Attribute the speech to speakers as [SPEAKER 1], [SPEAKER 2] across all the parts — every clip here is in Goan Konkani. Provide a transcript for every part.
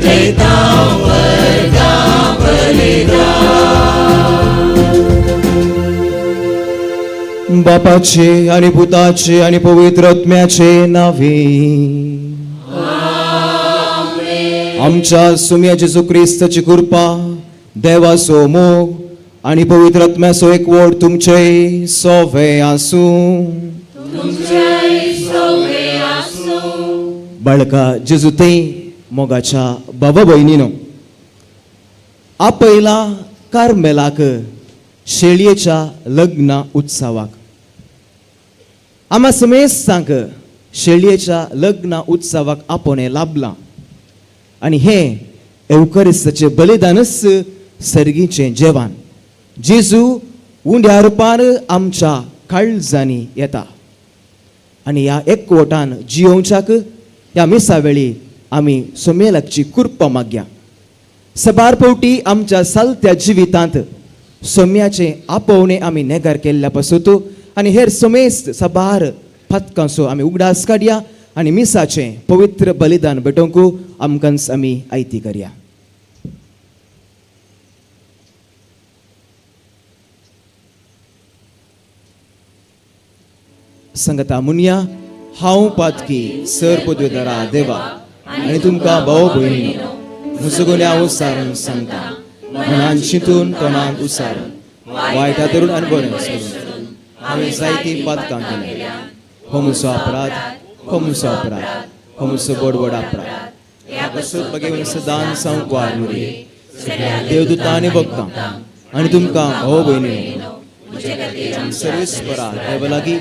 [SPEAKER 1] भेटयतां वर्गां बलिदान.
[SPEAKER 2] बापाचे आणि पुताचे आणि पवित्र आत्म्याचे नावे. आमच्या सुम्या जेजू क्रिस्ताची कृपा, देवाचो मोग आणि पवित्र आत्म्याचो एकवट तुमचे सोवे आसूं. बाळका जेजू ते मोगाच्या बाबा भयणीनो, आपयला कार्मेलाक शेळयेच्या लग्न उत्सवाक. आमा समेस्तांक शेळयेच्या लग्न उत्सवाक आपोवणें लाभलां आनी हें एवकरिस्ताचें बलिदानच सर्गीचें जेवण. जेजू उंड्या रुपान आमच्या काळजांनी येता आनी ह्या एकवटान जियोवच्याक ह्या मिसा वेळी आमी सोमेलाची कृपा मागया. सबार पावटी आमच्या सालत्या जिवितांत सोम्याचें आपोवणें आमी नेगार केल्ल्या पासूत आनी हेर समेस्त सबार पातकांचो आमी उगडास काडया आनी मिसाचें पवित्र बलिदान भेटोवंक आमकांच आमी आयती करया. संगता मुनया, हांव पातकी सर पदवेदारा देवा आनी तुमकां भाव भयणीनो म्हजो गुन्यांव उसारून सांगता, मनान चिंतून तोंडान उसारून वायटा धरून आनी बरें सोडून हांवें जायतीं पातकां केल्या. हो म्हजो अपराध, हो म्हजो अपराध, हो म्हजो व्हड व्हड अपराध. ह्या पासून बगेवन सदांच सांवक मुरी देवदूतां आनी भक्तां आनी तुमकां भाव भयणीनो सर्वेस्परा देवा लागीं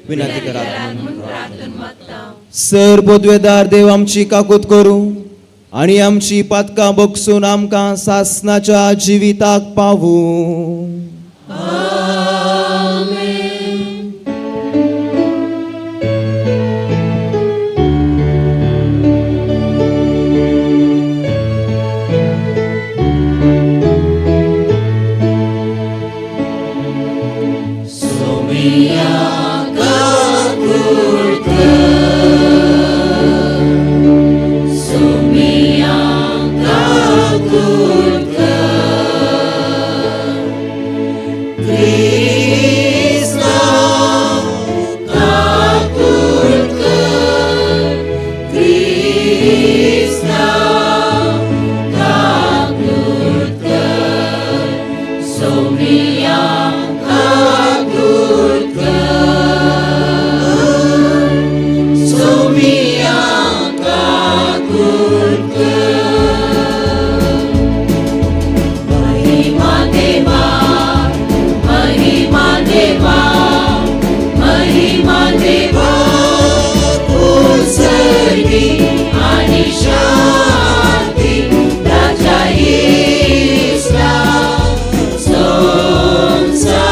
[SPEAKER 2] विनंती करात म्हणून. सर पदवेदार देव आमची काकूत करूं आनी आमची पातकां बगसून आमकां सासनाच्या जिविताक पावूं.
[SPEAKER 1] महिमा देवा, महिमा देवा, महिमा देवा, उत्सर्गी आणि शांती राजा इसला संसार.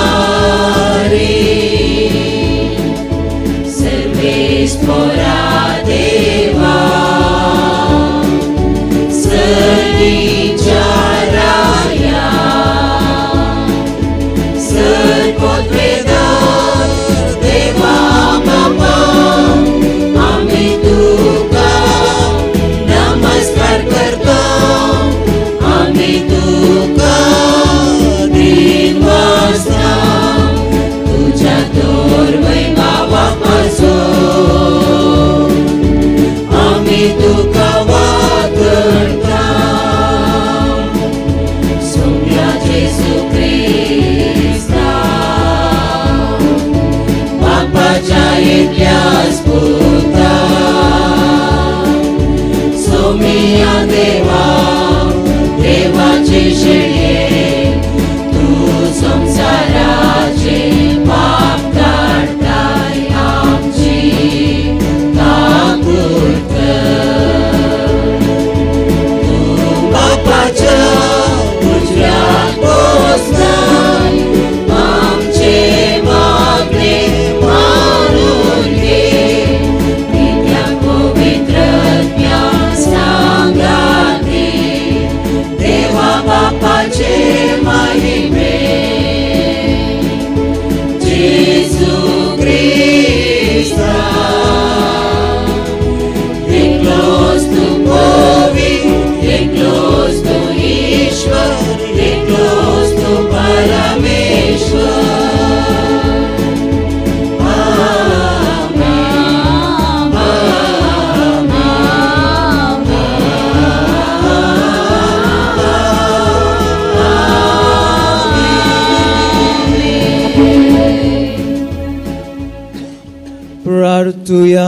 [SPEAKER 2] प्रार्थुया.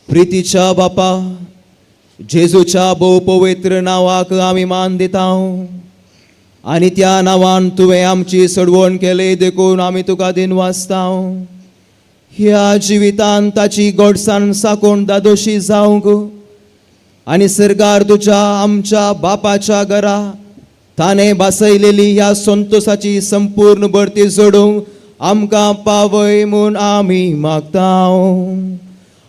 [SPEAKER 2] प्रितीच्या बापा, जेजूच्या भोव पवित्र नांवाक आमी मान दिता आनी त्या नांवान तुवें आमची सडवण केली देखून आमी तुका दिनवासता. ह्या जिवितान ताची गोडसाण साकून दादोशी जावंक आनी सरकार तुज्या आमच्या बापाच्या घरा ताणें बसयलेली ह्या संतोसाची संपूर्ण भरती जोडूंक आमकां पावय म्हूण आमी मागता.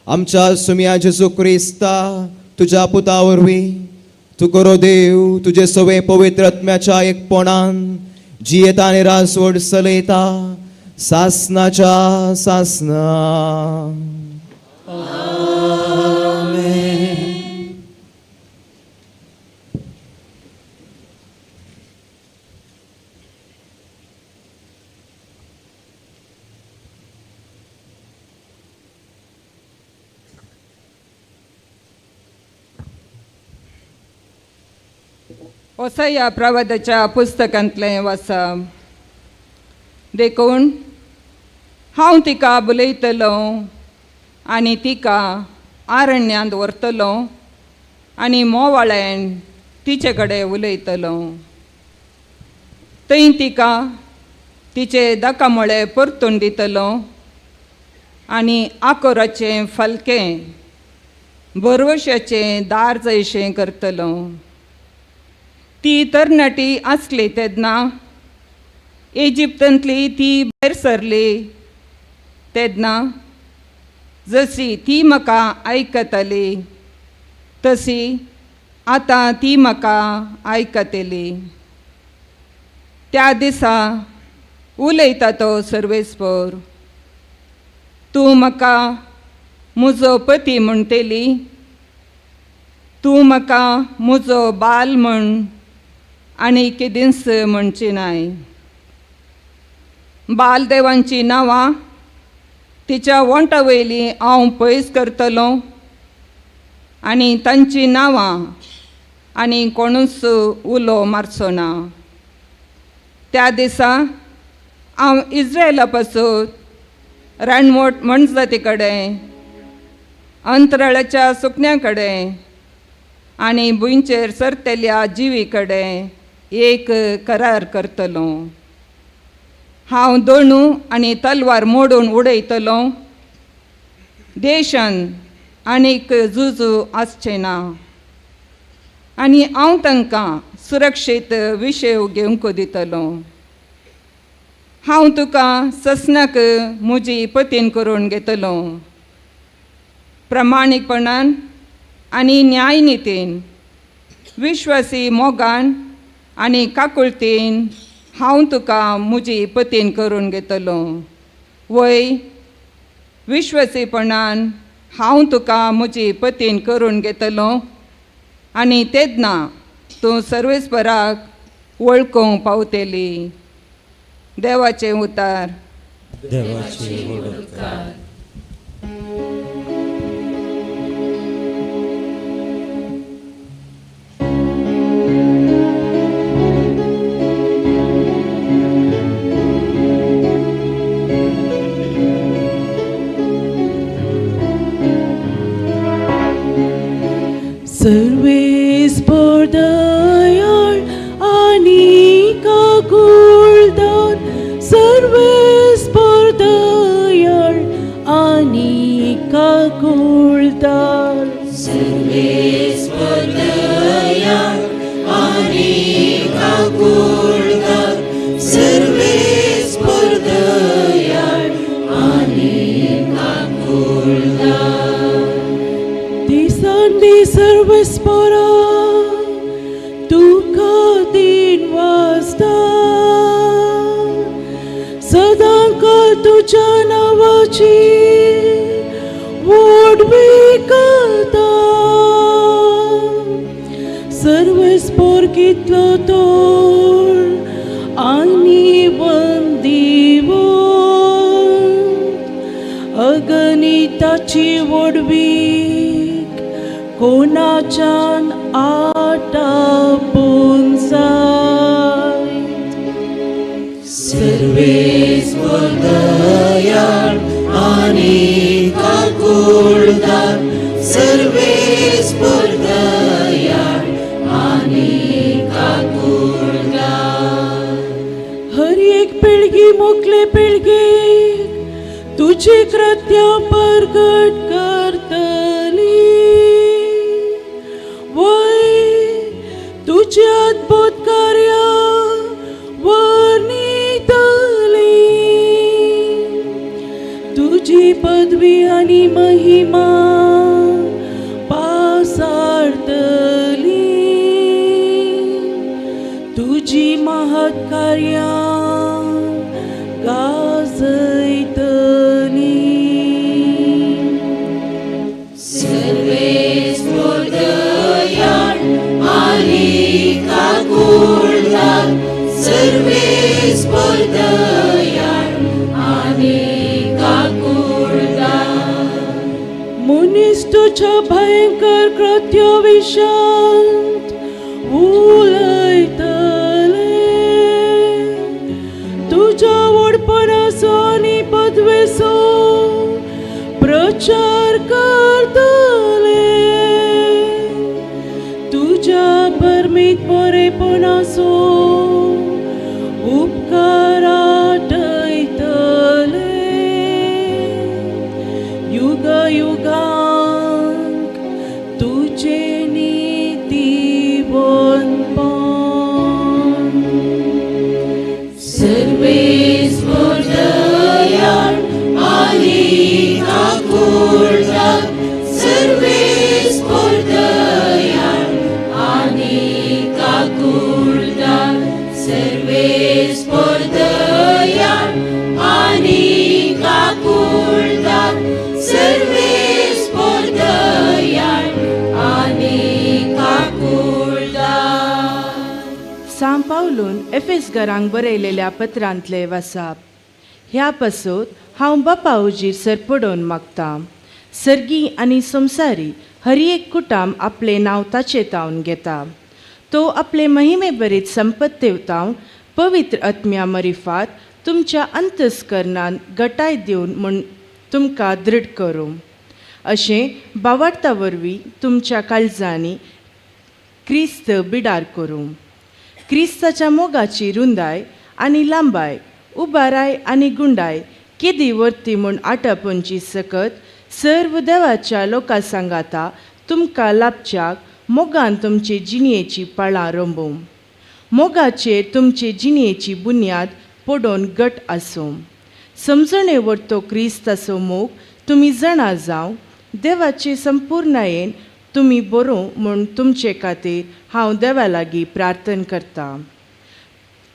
[SPEAKER 2] आमच्या सुम्या जेजू क्रिस्ता तुज्या पुता वरवीं तूं करो देव तुजे सवे पवित्र आत्म्याच्या एकपणान जियेता आनी राजवट चलयता सासनाच्या सासना.
[SPEAKER 3] ओसया प्रवादाच्या पुस्तकांतलें वाचप. देखून हांव तिका बुलयतलो आनी तिका आरण्यांत व्हरतलो आनी मोवाळ्यान तिचे कडेन उलयतलो. थंय तिका तिचे दाकामोळे परतून दितलो आनी आकोराचें फलकें भरवशाचें दार जैशें करतलो. ती तरणाटी आसली तेन्ना इजिप्तांतली ती भायर सरली तेन्ना जशी ती म्हाका आयकताली तशी आतां ती म्हाका आयकतली. त्या दिसा उलयता तो सर्वेस्पर, तूं म्हाका म्हजो पती म्हणटली, तूं म्हाका म्हजो बाल म्हण आनी केदींच म्हणची नाय. बालदेवांची नांवां तिच्या वोंटा वयलीं हांव पयस करतलो आनी तांचीं नांवां आनी कोणूच उलो मारचो ना. त्या दिसा हांव इज्रायला पासून रानवट मनजाती कडेन, अंतराळाच्या सुकण्या कडेन आनी भुंयचेर सरतल्या जिवी कडेन एक करार करतलो. हांव दोणू आनी तलवार मोडून उडयतलो. देशान आनीक जुजू आसचें ना आनी हांव तांकां सुरक्षीत विशेव घेवंक दितलो. हांव तुका ससनाक म्हजी पतीन करून घेतलो. प्रमाणीकपणान आनी न्यायनितीन, विश्वासी मोगान आनी काकुळतीन हांव तुका म्हजी पतीन करून घेतलो. वय विश्वासीपणान हांव तुका म्हजी पतीन करून घेतलो आनी तेन्ना तूं सर्वेस्पराक वळखूंक पावतली. देवाचें उतार.
[SPEAKER 1] देवाचे व्हड उपकार.
[SPEAKER 4] सर्वेस्पर दयाळ आनी काकुळदार, सर्वेस्पर दयाळ आनी काकुळदार.
[SPEAKER 1] सर्वेस्पर दयाळ आनी काकुळदार, सर्वेस्पर दयाळ आनी काकुळदार.
[SPEAKER 4] दिसान दीस सर्वेस्परा तुका दिनवासता, सदांकाळ तुज्या नांवाची व्हडवीक करता. सर्वेस्पर कितलो तोर आनी वंदिवो, अगणिताची व्हडवीक कोणाच्यान आटापून जायत.
[SPEAKER 1] सर्वेस्पर
[SPEAKER 4] मुखले पिळगेक तुजी कृत्यां परगट करतली. वय तुजी अद्भुत कार्यां वर्णितली. तुजी पदवी आनी महिमा पासारतली. तुजी महत् कार्यां गाजयतली.
[SPEAKER 1] सर्वेस्पोदयाळ आनी काकुळटात, सर्वेस्पोदयाळ आनी काकुळटात.
[SPEAKER 4] मनीस तुज्या भयंकर कृत्य विशांत उलयतले. तुज्या व्हडपणाचो आनी पदवेचो प्रचार करतले. तुज्या परमीत बरेपणाचो उपकार आठयतले. युग युगांक तुजे नीतिवंतपण.
[SPEAKER 1] सर्वेस्पोदयाळ आनी काकुळटात, सर्वेस्पोदयाळ आनी काकुळटात, सर्वेस्पोदयाळ आनी काकुळटात, सर्वेस्पोदयाळ आनी काकुळटात.
[SPEAKER 5] सांव पावलून एफेसगरांक बरयलेल्या पत्रांतले वासाप. ह्या पासत हांव बापा उजीर सरपडोवन मागतां, सर्गी आनी संवसारी हर एक कुटाम आपलें नांव ताचें तावन घेता. तो आपले महिमे बरीत संपत्तेवतावन पवित्र आत्म्या मरिफात तुमच्या अंतस्करणान गटाय दिवन म्हूण तुमकां दृढ करूं. अशें बावार्ता वरवीं तुमच्या काळजांनी क्रिस्त बिडार करूं. क्रिस्ताच्या मोगाची रुंदाय आनी लांबाय, उबाराय आनी गुंडाय केदी वर्ती म्हूण आटापूंची सकत सर्व देवाच्या लोकां सांगाता तुमकां लाभच्याक मोगान तुमचे जिणयेची पाळां रोंबूं. मोगाचेर तुमचे जिणयेची बुन्याद पडोवन गट आसूं. समजणे वरतो क्रिस्ताचो मोग तुमी जाणा जावं. देवाचे संपूर्णायेन तुमी बरोवं म्हूण तुमचे खातीर हांव देवा लागीं प्रार्थना करतां.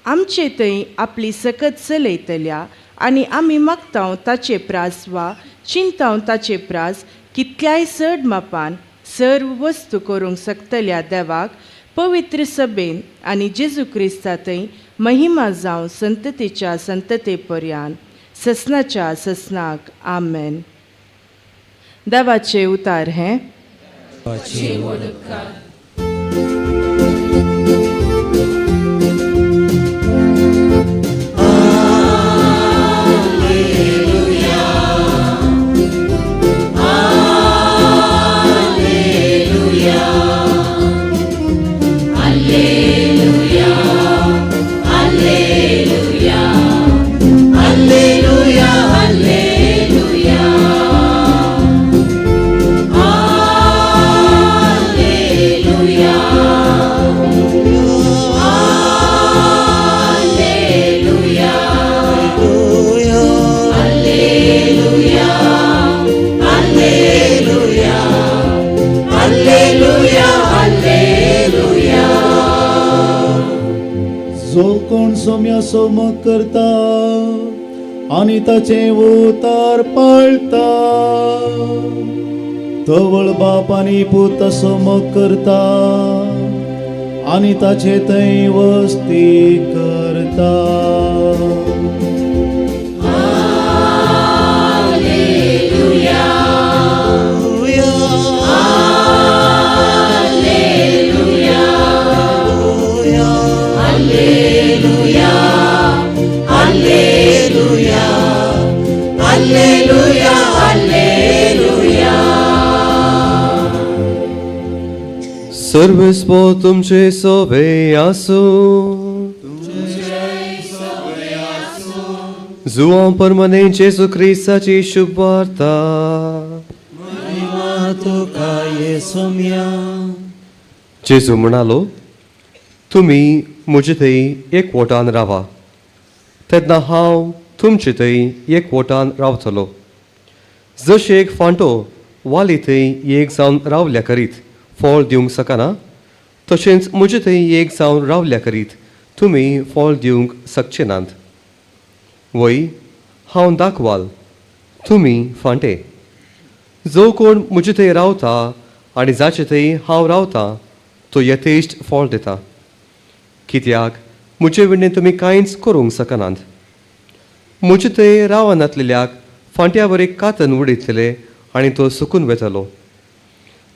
[SPEAKER 5] आमचे थंय आपली सकत चलयतल्या आनी आमी मागताव ताचे प्रास वा चिंताव ताचे प्रास कितल्याय चड मापान सर्व वस्तू करूंक शकतल्या देवाक पवित्र सभेन आनी जेजू क्रिस्ता थंय महिमा जावं संततेच्या संतते पर्यान ससनाच्या ससनाक. आमेन. देवाचे उतार हें.
[SPEAKER 1] देवाचे व्हड उपकार.
[SPEAKER 6] जो कोण सोम्याचो मोग करता आनी ताचें उतार पाळटा, तवळ बाप आनी पूत ताचो मोग करता आनी ताचे थंय वस्ती करता.
[SPEAKER 7] सर्वेस्पो तुमचे सोबे आसूं. जुवां परमाने जेजू क्रिस्ताची शुभवार्ता.
[SPEAKER 6] तुका येसोम्या.
[SPEAKER 7] जेजू म्हणालो, तुमी म्हजे थंय एकवटान रावा, तेन्ना हांव तुमचे थंय एकवटान रावतलो. जशें एक फांटो वाली थंय एक जावन रावल्या करीत फळ दिवंक शकना, तशेंच म्हजे थंय एक जावन रावल्या करीत तुमी फळ दिवंक शकचे नात. वय हांव दाखवाल, तुमी फांटे. जो कोण म्हजे थंय रावता आनी जाचे थंय हांव रावता तो यथेश्ट फळ दिता, कित्याक म्हजे विणें तुमी कांयच करूंक शकनात. म्हजे थंय रावनातलेल्याक फांट्या वरी कातन उडयतले आनी तो सुकून वतलो.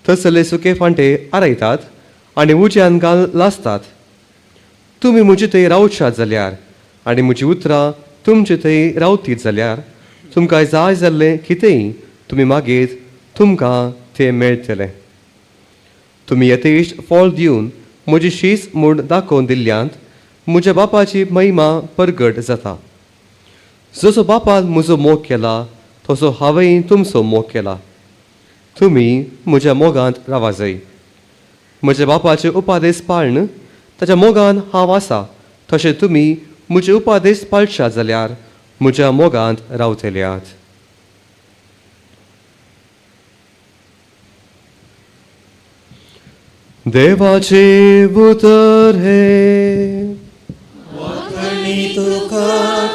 [SPEAKER 7] तसले सुके फांटे आरयतात आनी उज्यान घाल लासतात. तुमी म्हजे थंय रावशात जाल्यार आनी म्हजी उतरां तुमचे थंय रावतीत जाल्यार तुमकां जाय जाल्लें कितेंय तुमी मागीर तुमकां तें मेळटलें. तुमी यथेश्ट फळ दिवन म्हजी शीस म्हूण दाखोवन दिल्ल्यांत म्हज्या बापाची महिमा परगट जाता. जसो बापान म्हजो मोग केला तसो हांवेंय तुमचो मोग केला. तुमी म्हज्या मोगांत रावा जाय. म्हज्या बापाचे उपादेश पाळन ताच्या मोगान हांव आसा, तशें तुमी म्हजे उपादेश पाळशात जाल्यार म्हज्या मोगांत रावतल्यात. देवाचे उतर हे.
[SPEAKER 6] तुका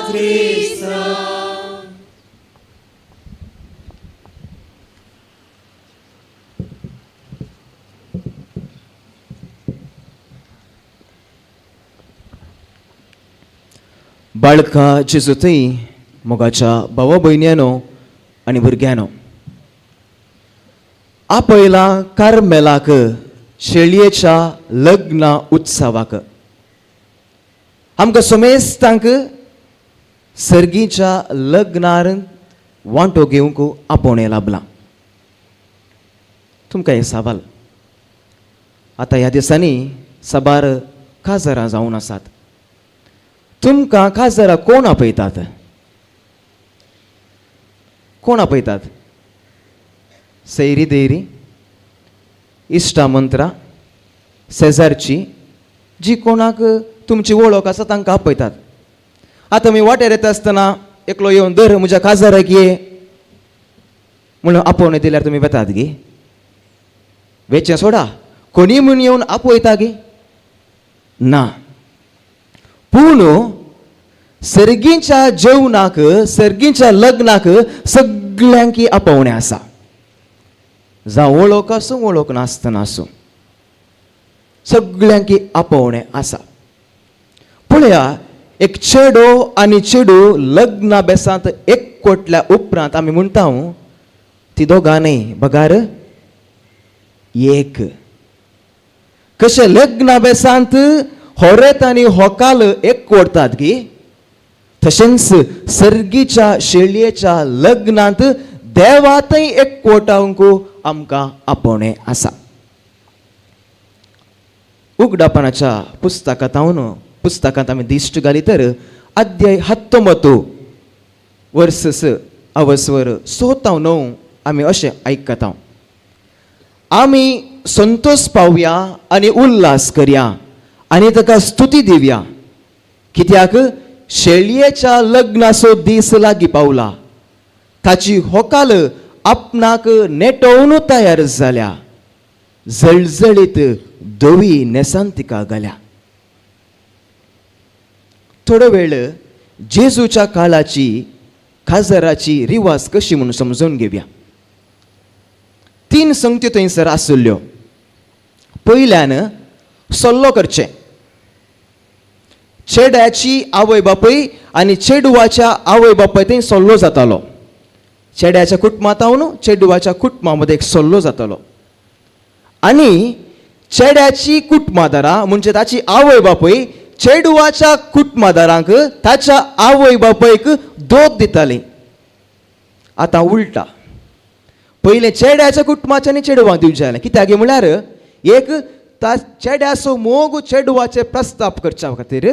[SPEAKER 6] क्रिस्ता.
[SPEAKER 2] बाळका जेजूथंय मोगाच्या भावा भयण्यांनो आनी भुरग्यांनो, आपयला कार्मेलाक शेळयेच्या लग्न उत्सवाक. आमकां समेस्तांक सर्गीच्या लग्नार वांटो घेवंक आपोवणें लाबलां. तुमकां हें सवाल, आतां ह्या दिसांनी साबार काजारां जावन आसात. तुमकां काजारां कोण आपयतात? कोण आपयतात? सैरी दैरी, इश्टा मंत्रां, शेजारची जी कोणाक तुमची वळख आसा तांकां आपयतात. आतां आमी वाटेर येता आसतना एकलो येवन धर म्हज्या काजाराक ये म्हणून आपोवणें दिल्यार तुमी वेतात गी? वेचें सोडा, कोणीय म्हूण येवन आपयता गी? ना. पूण सर्गीच्या जेवणाक, सर्गीच्या लग्नाक सगल्यांक आपोवणें आसा. जावं वळख आसूं वळख नासतना आसूं, सगल्यांक आपोवणें आसा. पळया, एक चेडो आनी चेडू लग्ना बेसांत एकवटल्या उपरांत आमी म्हणटा ती दोगां न्हय बगार एक. कशें लग्ना बेसांत होरेत आनी होकाल एकवटतात गी, तशेंच सर्गीच्या शेळयेच्या लग्नांत देवातय एकवटावंक आमकां आपोवणें आसा. उगडापणाच्या पुस्तकांत पुस्तकांत आमी दिश्ट घाली तर अध्याय 19 वर्स अवस्वर 6 9 आमी अशें आयकता, आमी संतोष पावया आनी उल्हास करया आनी ताका स्तुती दिवया, कित्याक शेळयेच्या लग्नाचो दीस लागीं पावला. ताची होकाल आपणाक नेटोवन तयार जाल्या, जळजळीत धवी न्हेसान तिका घाल्या. थोडो वेळ जेजूच्या काळाची काजाराची रिवाज कशी म्हणून समजून घेवया. 3 संगत्यो थंयसर आशिल्ल्यो. पयल्यान सल्लो करचें, चेड्याची आवय बापूय आनी चेडवाच्या आवय बापूय थंय सल्लो जातालो. चेड्याच्या कुटुंबांत चेडवाच्या कुटुंबा मदें एक सल्लो जातालो. आनी चेड्याची कुटुंबादारां म्हणजे ताची आवय बापूय चेडवाच्या कुटुंबादारांक ताच्या आवय बापायक दोग दिताली. आतां उलटा, पयलें चेड्याच्या कुटुंबाच्या आनी चेडवांक दिवचें जालें. कित्याक म्हळ्यार एक ता चेड्याचो मोग चेडवाचे प्रस्ताप करच्या खातीर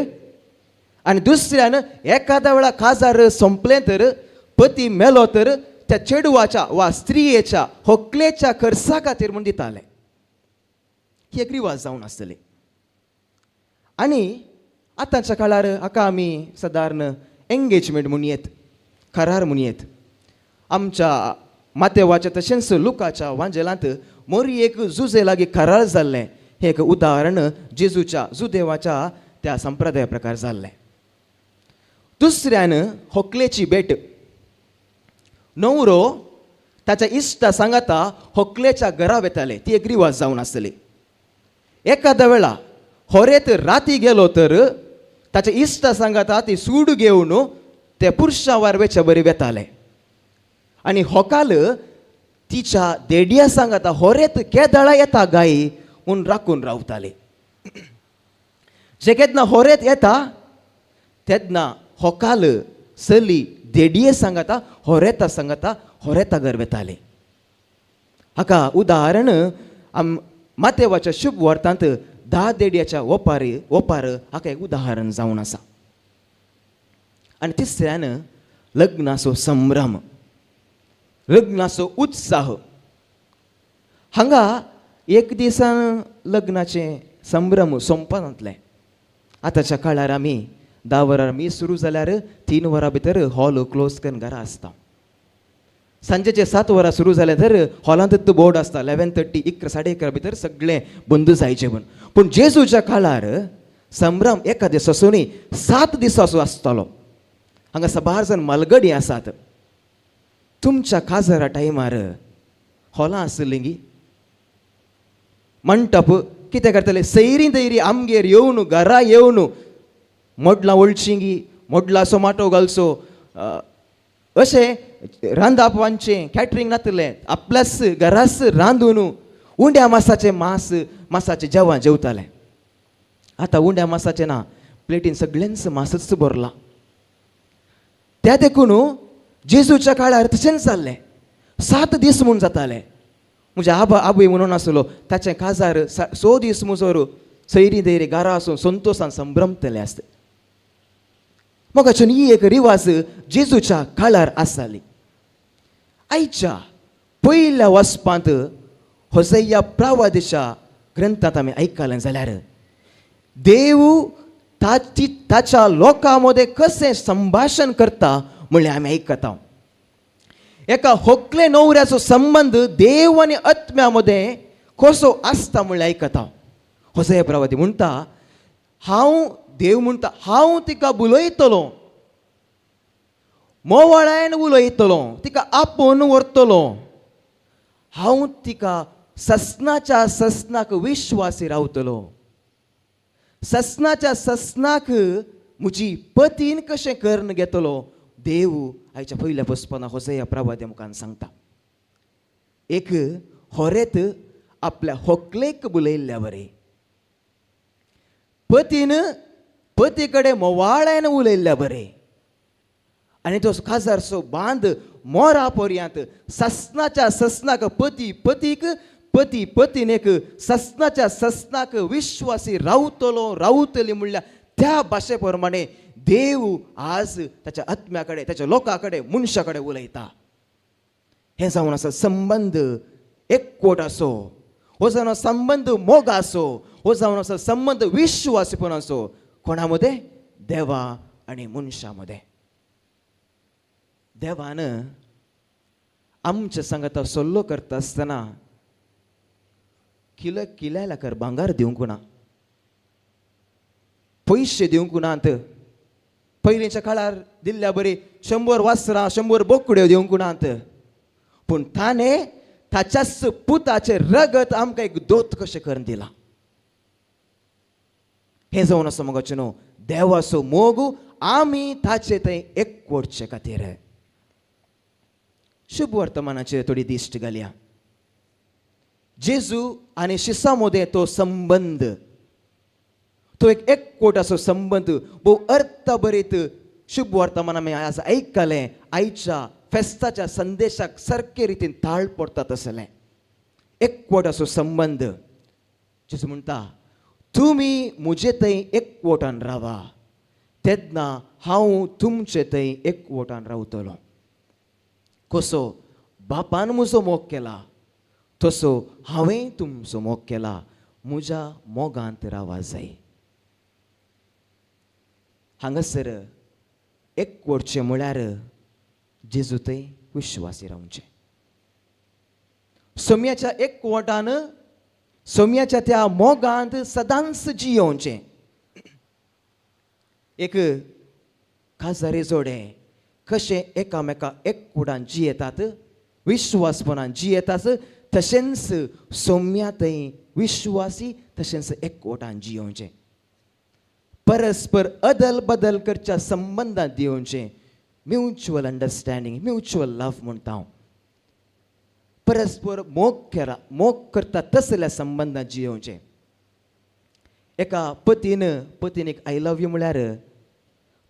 [SPEAKER 2] आनी दुसऱ्यान एखाद्या वेळा काजार सोंपलें तर पती मेलो तर त्या चेडवाच्या वा स्त्रियेच्या होकलेच्या खर्चा खातीर म्हूण दिताले. ही एक रिवाज जावन आसतली. आनी आतांच्या काळार हाका आमी सादारण एंगेजमेंट म्हूण येत, करार म्हूण येत. आमच्या मातेवाच्या तशेंच लुकाच्या वांजेलांत मोरी एक जुजे लागीं करार जाल्लें हें एक उदाहरण जेजूच्या जुदेवाच्या त्या संप्रदाया प्रकार जाल्लें. दुसऱ्यान होकलेची भेट. न्हवरो ताच्या इश्टा सांगाता होकलेच्या घरा वेताले, ती एक रिवाज जावन आसली. एखाद्या वेळा होरेत राती गेलो तर ताच्या इश्टा सांगाता ती सूड घेवन ते पुरशावार वेच्या बरी वेताले. आनी होकाल तिच्या देडिया सांगाता होरेत केदळा येता गाय म्हूण राखून रावताले. जे केन्ना होरेत येता तेन्ना होकाल चली देडिये सांगाता होरेता सांगाता होरेता घर वेताले. हाका उदाहरण आम मातेवाच्या शुभ वर्तांत 10 देडियाच्या ओपार ओपार हाका एक उदाहरण जावन आसा. आनी तिसऱ्यान लग्नाचो संभ्रम, लग्नाचो उत्साह. हांगा एक दिसान लग्नाचें संभ्रम सोंपनातलें. आतांच्या काळार आमी 10 वरां मी सुरू जाल्यार 3 वरां भितर हॉल क्लोज करून घरा आसता. सांजेचे 7 वरां सुरू जालें तर हॉलांत बोर्ड आसता 11:30 11 11:30 भितर सगळें बंद जायचें म्हूण. पूण जेजूच्या काळार संभ्रम एका दिसाचो न्ही 7 दिसाचो आसतालो. हांगा साबार जाण मालगडी आसात. तुमच्या काजरा टायमार हॉलां आसलीं गी मंटप कितें करतले सैरी दैरी आमगेर येवन घरा येवन मोडलां वळची गी मोडलाचो माटो घालचो अशें रांदप वांचें कॅटरींग नातलें आपल्याच घराच रांदून उंड्या मासाचें मास मासाचें जेवण जेवतालें. आतां उंड्या मासाचें ना, प्लेटीन सगळ्यांच मासच भरलां. त्या देखून जेजूच्या काळार तशेंच जाल्लें. 7 दीस म्हूण जातालें. म्हज्या आबा आबूय म्हणून आसलो ताचें काजार 6 दीस मुजोर सैरी दैरी घरा आसून संतोशान संभ्रमतलें आसता. मोगाच्यान ही एक रिवाज जेजूच्या काळार आसताली. आयच्या पयल्या वाचपांत होसया प्रावादेशा ग्रंथांत आमी आयकलें जाल्यार देव ताची ताच्या लोकां मदें कशें संभाशण करता म्हणलें आमी आयकता. एका होकले न्हवऱ्याचो संबंद देव आनी आत्म्या मदें कसो आसता म्हणलें आयकता. होसया प्रवादी म्हणटा हांव देव म्हणटा हांव तिका उलयतलो, मोवाळायन उलयतलो, तिका आपोवन व्हरतलो, हांव तिका ससनाच्या ससनाक विश्वासी रावतलो, ससनाच्या ससनाक म्हजी पतीन कशें करून घेतलो. देव आयच्या पयल्या पसपना होसया प्रवाद्या मुखान सांगता. एक होरेत आपल्या होकलेक उलयल्ल्या बरें, पतीन पती कडेन मोवाळ्यान उलयल्ल्या बरें, आनी तो काजारचो बांद मोरा पर्यंत ससनाच्या ससनाक पती पतीक पती पतीनेक ससनाच्या ससनाक विश्वासी रावतलो रावतली म्हणल्यार त्या भाशे प्रमाणे देव आज ताच्या आत्म्या कडेन ताच्या लोकां कडेन मनशा कडेन उलयता. हें जावन आसा संबंद एकवटाचो, हो जावन संबंद मोगाचो, हो जावन आसा संबंद विश्वासीपणाचो. कोणा मदें? देवा आनी मनशा मदें. देवान आमच्या सांगाता सल्लो करता आसतना किल किल्याला कर भांगार दिवंक ना, पयशे दिवंक नात. पयलींच्या काळार दिल्ल्या बरी 100 वासरां 100 बोकड्यो दिवंक नात, पूण ताणें ताच्याच पुताचें रगत आमकां एक दोत कशें करून दिलां. हें जावन आसा मोगाचें न्हू देवाचो मोग आमी ताचे थंय एकवटचे खातीर. शुभ वर्तमानाचेर थोडी दिश्ट घालया. जेजू आनी शिसा मदें तो संबंद, तो एक एकवटाचो संबंद भोव अर्थभरीत शुभ वर्तमान आमी आज आयकलें. आयच्या फेस्ताच्या संदेशाक सारके रितीन ताळ पडटा तसलें एकवटाचो संबंद. जेजू म्हणटा तुमी म्हजे थंय एकवटान रावा, तेन्ना हांव तुमचे थंय एकवटान रावतलो. कसो बापान म्हजो मोग केला तसो हांवें तुमचो मोग केला, म्हज्या मोगांत रावा जाय. हांगासर एकवटचें म्हळ्यार जेजू थंय विश्वासी रावचें. सोम्याच्या एकवटान सोम्याच्या त्या मोगांत सदांच जियोवचें. एक काजारी जोडे कशें एकामेका एकवटान जियेतात, विश्वासपणान जियेतात, तशेंच सोम्या थंय विश्वासी तशेंच एकवटान जियोवचें. परस्पर अदल बदल करच्या संबंदांत दिवचें. म्युच्युअल अंडरस्टँडींग, म्युच्युअल लव्ह म्हणटा हांव. परस्पर मोग केला, मोग करता तसल्या संबंदांत जियोवचें. एका पतीन पतीनीक I love you म्हळ्यार,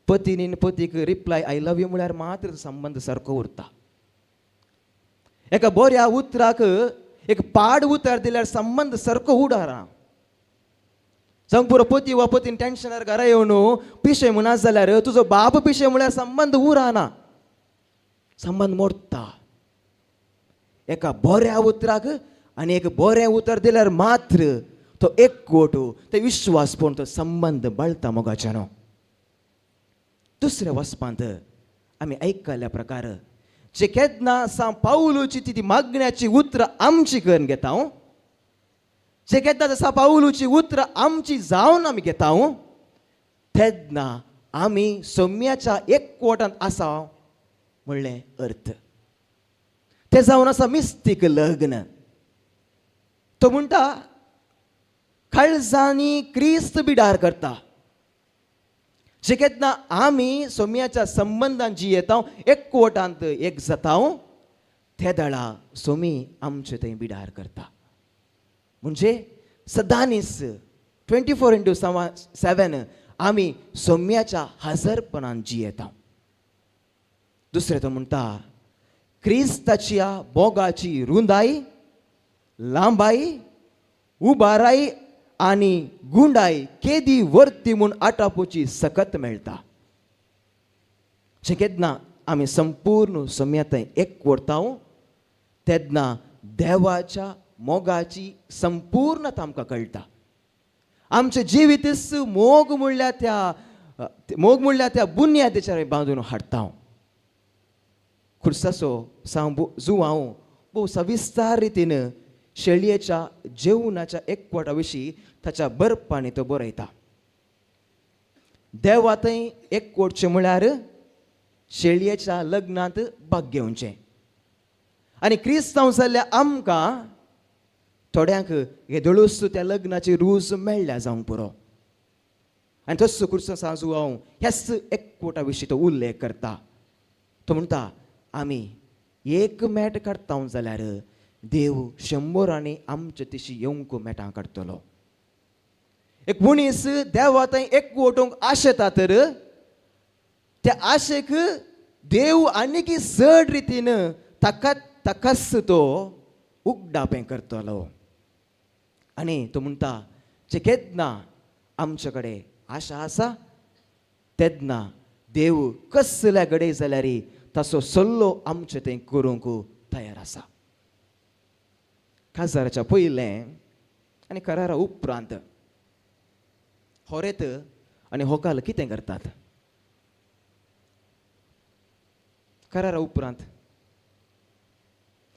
[SPEAKER 2] पतीनीन पतीक रिप्लाय I love you म्हळ्यार मात्र संबंद सारको उरता. एका बऱ्या उतराक एक पाड उतर दिल्यार संबंद सारको उडारा. जावंक पुरो पती वा पतीन टेन्शनार घरा येवन पिशें म्हणा जाल्यार तुजो बाप पिशें म्हळ्यार संबंद उराना, संबंद मोडटा. एका बऱ्या उतराक आनी एक बरें उतर दिल्यार मात्र तो एकवट, ते विश्वासपण, तो संबंद बळता मोगाच्यानो. दुसऱ्या वचपांत आमी आयकल्ल्या प्रकार जे केन्ना सां पावलूची ती मागण्याची उतरां आमची करून घेता, जे केन्ना सां पावलूची उतरां आमची जावन आमी घेता, तेन्ना आमी सोम्याच्या एकवटांत आसा म्हणलें अर्थ. तें जावन आसा मिस्तीक लग्न. तो म्हणटा काळजांनी क्रिस्त बिडार करता. जे केन्ना आमी सोम्याच्या संबंदान जियेता, एकवटांत एक जाता, ते दळा सोमी आमचे थंय बिडार करता. म्हणजे सदांनीच 24x7 आमी सोम्याच्या हजरपणान जियेता. दुसरें तो म्हणटा क्रिस्ताच्या मोगाची रुंदाय, लांबाय, उबाराय आनी गुंडाय केदी वर्ती म्हूण आटापोची सकत मेळटा. जे केन्ना आमी संपूर्ण सोम्या थंय एकवटता तेन्ना देवाच्या मोगाची संपूर्णता आमकां कळटा. आमचें जिवीतच मोग म्हणल्यार त्या बुन्यादेचेर बांदून हाडटा. खुर्साचो सांव जुवांव भोव सविस्तार रितीन शेळयेच्या जेवणाच्या एकवटा विशीं ताच्या बरपांनी तो बरयता. देवा थंय एकवटचें म्हळ्यार शेळयेच्या लग्नांत भाग घेवचें. आनी क्रिस्तांव जाल्ल्या आमकां थोड्यांक येदोळूच त्या लग्नाची रूज मेळ्ळ्या जावंक पुरो. आनी तसो खुर्सा सांव जुवांव ह्याच एकवटा विशीं तो उल्लेख करता. तो म्हणटा आमी एक मेट काडटा जाल्यार देव शंबरांनी आमचे तशी येवंक मेटां काडटलो. एक मनीस देवा थंय एकवटूंक आशेता तर त्या आशेक देव आनीक चड रितीन ताका ताकाच तो उगडापें करतलो. आनी तो म्हणटा जे केन्ना आमचे कडेन आशा आसा तेन्ना देव कसल्या घडये जाल्यार ताचो सल्लो आमचे थंय करूंक तयार आसा. काजाराच्या पयलें आनी करारा उपरांत होरेत आनी होकाल कितें करतात? करारा उपरांत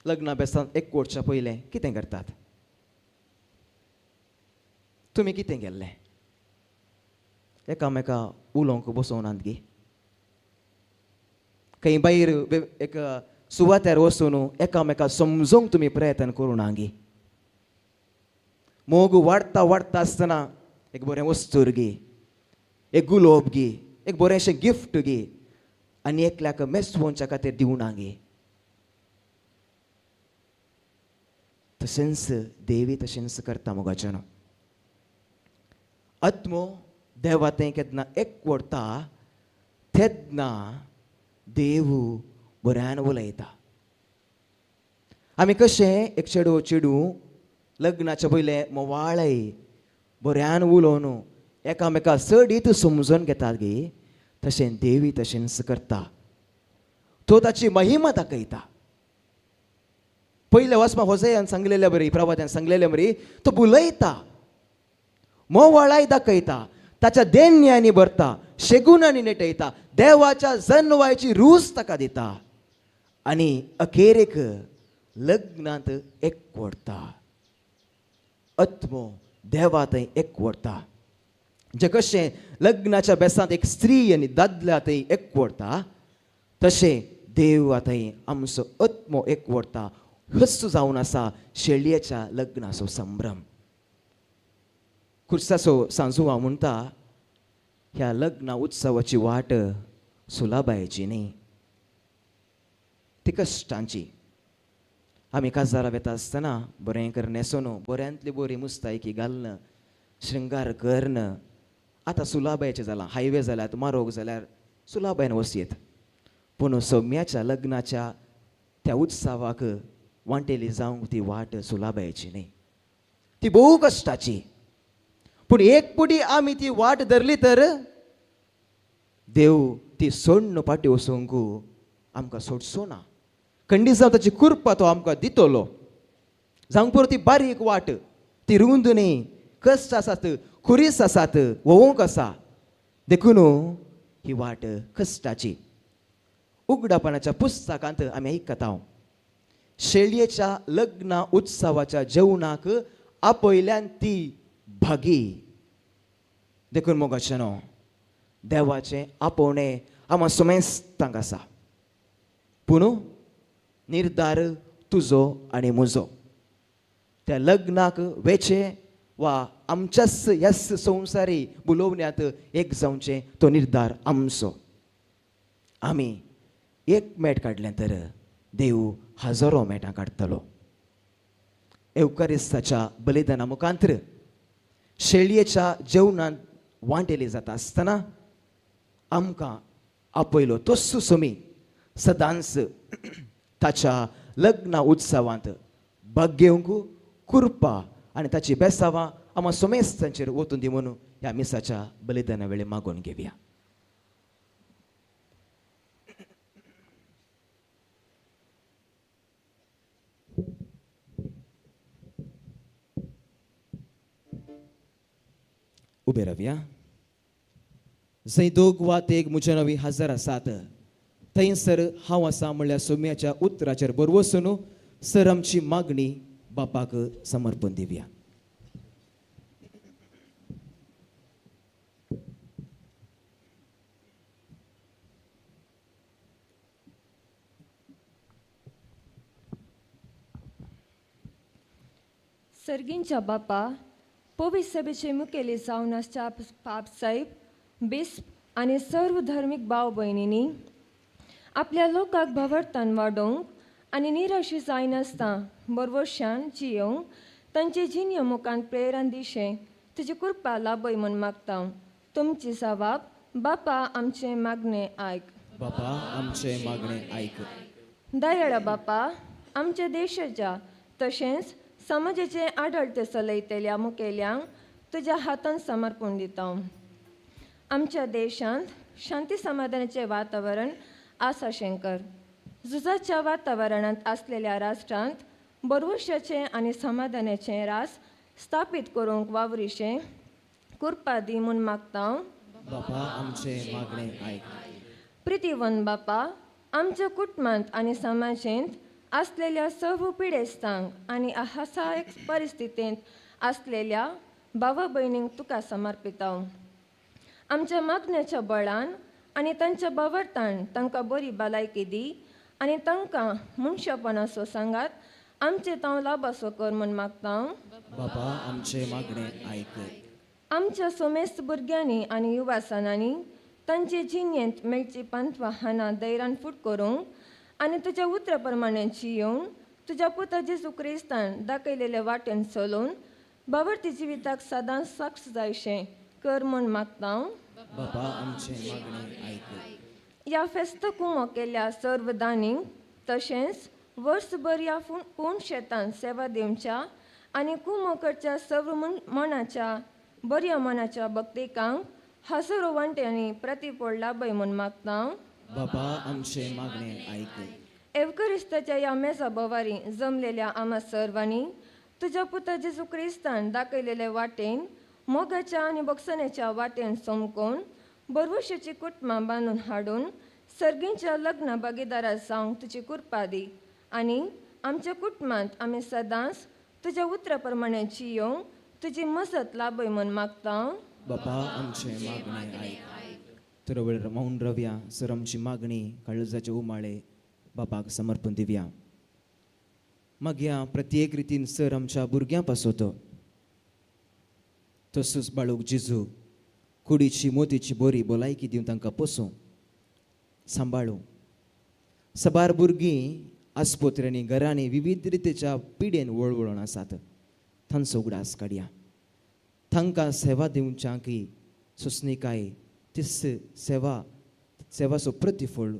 [SPEAKER 2] लग्ना बेसांत एकवटच्या पयलें कितें करतात? तुमी कितें केल्लें? एकामेका उलोवंक बसोवनात गी? खंय भायर एक सुवात्यार वचून एकामेका समजूंक तुमी प्रयत्न करूं ना गी? मोग वाडटा वाडटा आसतना एक बरें वस्तूर गी, एक गुलोब गी, एक बरेंशें गिफ्ट गी आनी एकल्याक मेसवोनच्या खातीर दिवना गी? तशेंच देवी तशेंच करता मोगाचें. आत्मो देवा तें केन्ना एकवटता तेन्ना देव बऱ्यान उलयता. आमी कशें एक चेडो चेडूं लग्नाच्या पयलें मोवाळय बऱ्यान उलोवन एकामेका चडीत समजून घेतात गी, तशें देवी तशेंच करता. तो ताची महिमा दाखयता. पयल्या वाचमा होजयान सांगलेल्या बरी, प्रवाद्यान सांगलेल्या बरी, तो बुलयता, मोवाळाय दाखयता, ताच्या देन्यांनी भरता, शेगुणांनी नेटयता, देवाच्या जनवायची रूच ताका दिता आनी अखेरेक लग्नांत एकवटता. आत्मो देवा थंय एकवटता. जे कशें लग्नाच्या बेसांत एक स्त्री आनी दादल्या थंय एकवटता तशें देव थंय आमचो आत्मो एकवटता. हस जावन आसा शेळयेच्या लग्नाचो संभ्रम. खुर्साचो सांजुआ म्हणटा ह्या लग्न उत्सवाची वाट सुलाबायची न्ही, ती कश्टांची. आमी काजारा वेता आसतना बरें कर न्हेसोन बऱ्यांतली बरी मुस्तायकी घालून शृंगार करून आतां सुलाबायचें जालां. हायवे जाल्यार मारोग जाल्यार सुलाबायन वसयेत. पूण सौम्याच्या लग्नाच्या त्या उत्सवाक वांटेली जावंक ती वाट सुलाबायची न्ही, ती भोव कश्टाची. पूण एक पुटी आमी ती वाट धरली तर देव ती सोडून फाटी वचूंक आमकां सोडचो ना. खंडीत जावं ताची कृपा तो आमकां दितलो. जावंक पुरो ती बारीक वाट, ती रुंद न्ही, कश्ट आसात, खुरीस आसात, व्होवंक आसा. देखून ही वाट कश्टाची. उगडापणाच्या पुस्तकांत आमी आयकता शेळयेच्या लग्न उत्सवाच्या जेवणाक आपयल्यान ती भागी. देखून मोगाचें न्हू देवाचें आपोवणें आमा सुमेस्तांक आसा. पूण निर्धार तुजो आनी म्हजो. त्या लग्नाक वेचें वा आमच्याच ह्याच संवसारी बुलोवण्यांत एक जावचें तो निर्धार आमचो. आमी एक मेट काडलें तर देव हजारो मेटां काडटलो. एवकारिस्ताच्या बलिदाना मुखांतर शेळयेच्या जेवणांत वांटेली जाता आसतना आमकां आपयलो तोच सुमी सदांच ताच्या लग्न उत्सवांत भाग घेवंक कृपा आनी ताची बेसावां आमा सोमेस्तांचेर वतून दी म्हणून ह्या मिसाच्या बलिदाना वेळे मागून घेवया. उबे रावया. जंय दोग वा तेग म्हज्या नवी हजर आसात थंयसर हांव आसा म्हणल्यार सोम्याच्या उतराचेर बरवसून सर आमची मागणी बापाक समर्पण दिवया.
[SPEAKER 8] सर्गींच्या बापा, पवित्र सभेचे मुखेली जावन आसच्या पाप साहेब, बिस्प आनी सर्व धर्मीक भाव भयणींनी आपल्या लोकांक भावार्थान वाडोवंक आनी निराशी जायनासतना बरवशान जियोवंक तांचे जिणये मुखान प्रेरण दिशें तुजी कृपा लाभय म्हूण मागता. तुमची जवाब बापा आमचें मागणें आयक.
[SPEAKER 2] बापा आमचें मागणें आयक.
[SPEAKER 8] दयाळा बापा, आमच्या देशाच्या तशेंच समाजाचें आडळते चलयतल्या मुखेल्यांक तुज्या हातान समर्पण दिता. आमच्या देशांत शांती समाधानाचें वातावरण आसा शंकर. झुजाच्या वातावरणांत आसलेल्या राष्ट्रांत बरवशाचें आनी समाधानाचें रास स्थापीत करूंक वावरिशें कृपा दी म्हूण मागता.
[SPEAKER 2] बापा आमचें मागणें आयक.
[SPEAKER 8] प्रितीवन बापा, आमच्या कुटुंबांत आनी समाजेंत आसलेल्या सर्व पिडेस्तांक आनी असहाय परिस्थितींत आसलेल्या भावा भयणींक तुका समर्पिता. आमच्या मागण्याच्या बळान आनी तांच्या भावार्थान तांकां बरी भलायकी दी आनी तांकां मनशापणाचो सांगात आमचे तांव लाभाचो कर म्हूण मागता.
[SPEAKER 2] बापा आमचें मागणें आयक.
[SPEAKER 8] आमच्या सोमेस्त भुरग्यांनी आनी युवासानांनी तांचे जिणेंत मेळची पंथवाहनां धैर्यान फूट करूंक आनी तुज्या उतरा प्रमाणे जियोवन तुज्या पुता जेजू क्रिस्तान दाखयलेले वाटेन चलोवन भावार्थी जिविताक सदांच साक्ष जायशें कर म्हूण मागता.
[SPEAKER 2] बापा आमचें मागणें आयक.
[SPEAKER 8] ह्या फेस्त कुमो केल्ल्या सर्व दानींक तशेंच वर्सभर ह्या पूर्ण शेतान सेवा दिवच्या आनी कुमो करच्या सर्व मनाच्या बऱ्या मनाच्या भक्तिकांक हसरो वांट्यांनी प्रतिफळ लाभय म्हूण मागता.
[SPEAKER 2] बाबा आमचे मागणे आयक.
[SPEAKER 8] एवकरिस्ताच्या ह्या मेजा भोवारी जमलेल्या आमा सर्वांनी तुज्या पुता जेजू क्रिस्तान दाखयलेले वाटेन मोगाच्या आनी बक्षण्याच्या वाटेन समकोवन बरवशाची कुटुंबां बांदून हाडून सर्गींच्या लग्न भागीदारा जावंक तुजी कृपा दी आनी आमच्या कुटुंबांत आमी सदांच तुज्या उतरा प्रमाणे जियोवंक तुजी मजत लाभय म्हूण मागता.
[SPEAKER 2] बाबा आमचे मागणे आयक. थोडो वेळ मौन रवया सर आमची मागणी काळजाचे उमाळे बापाक समर्पण दिवया. मागया प्रत्येक रितीन सर आमच्या भुरग्यां पासत तसोच बाळूक जेजू कुडीची मोतीची बोरी भलायकी दिवन तांकां पोसूं सांबाळूं. सबार भुरगीं आस्पत्र्यांनी घरांनी विविध रितीच्या पिडेन वळवळून आसात तांचो उगडास काडया. तांकां सेवा दिवच्याकी सोंसणीकाय तीच सेवा सेवाचो प्रतिफळ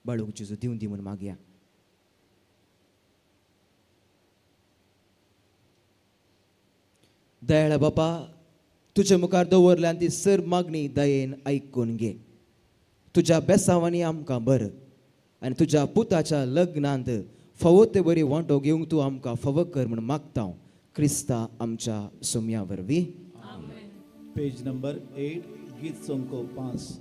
[SPEAKER 2] बाळूक जेजू दिवन दी म्हूण मागया. दयाळा बापा तुजे मुखार दवरल्यान ती सर मागणी दयेन आयकून घे. तुज्या बेसांवांनी आमकां बर आनी तुज्या पुताच्या लग्नांत फावो ते बरी वांटो घेवंक तूं आमकां फावो कर म्हूण मागता क्रिस्ता आमच्या सोम्या वरवीं.
[SPEAKER 6] पेज नंबर 8, गीत संको 5.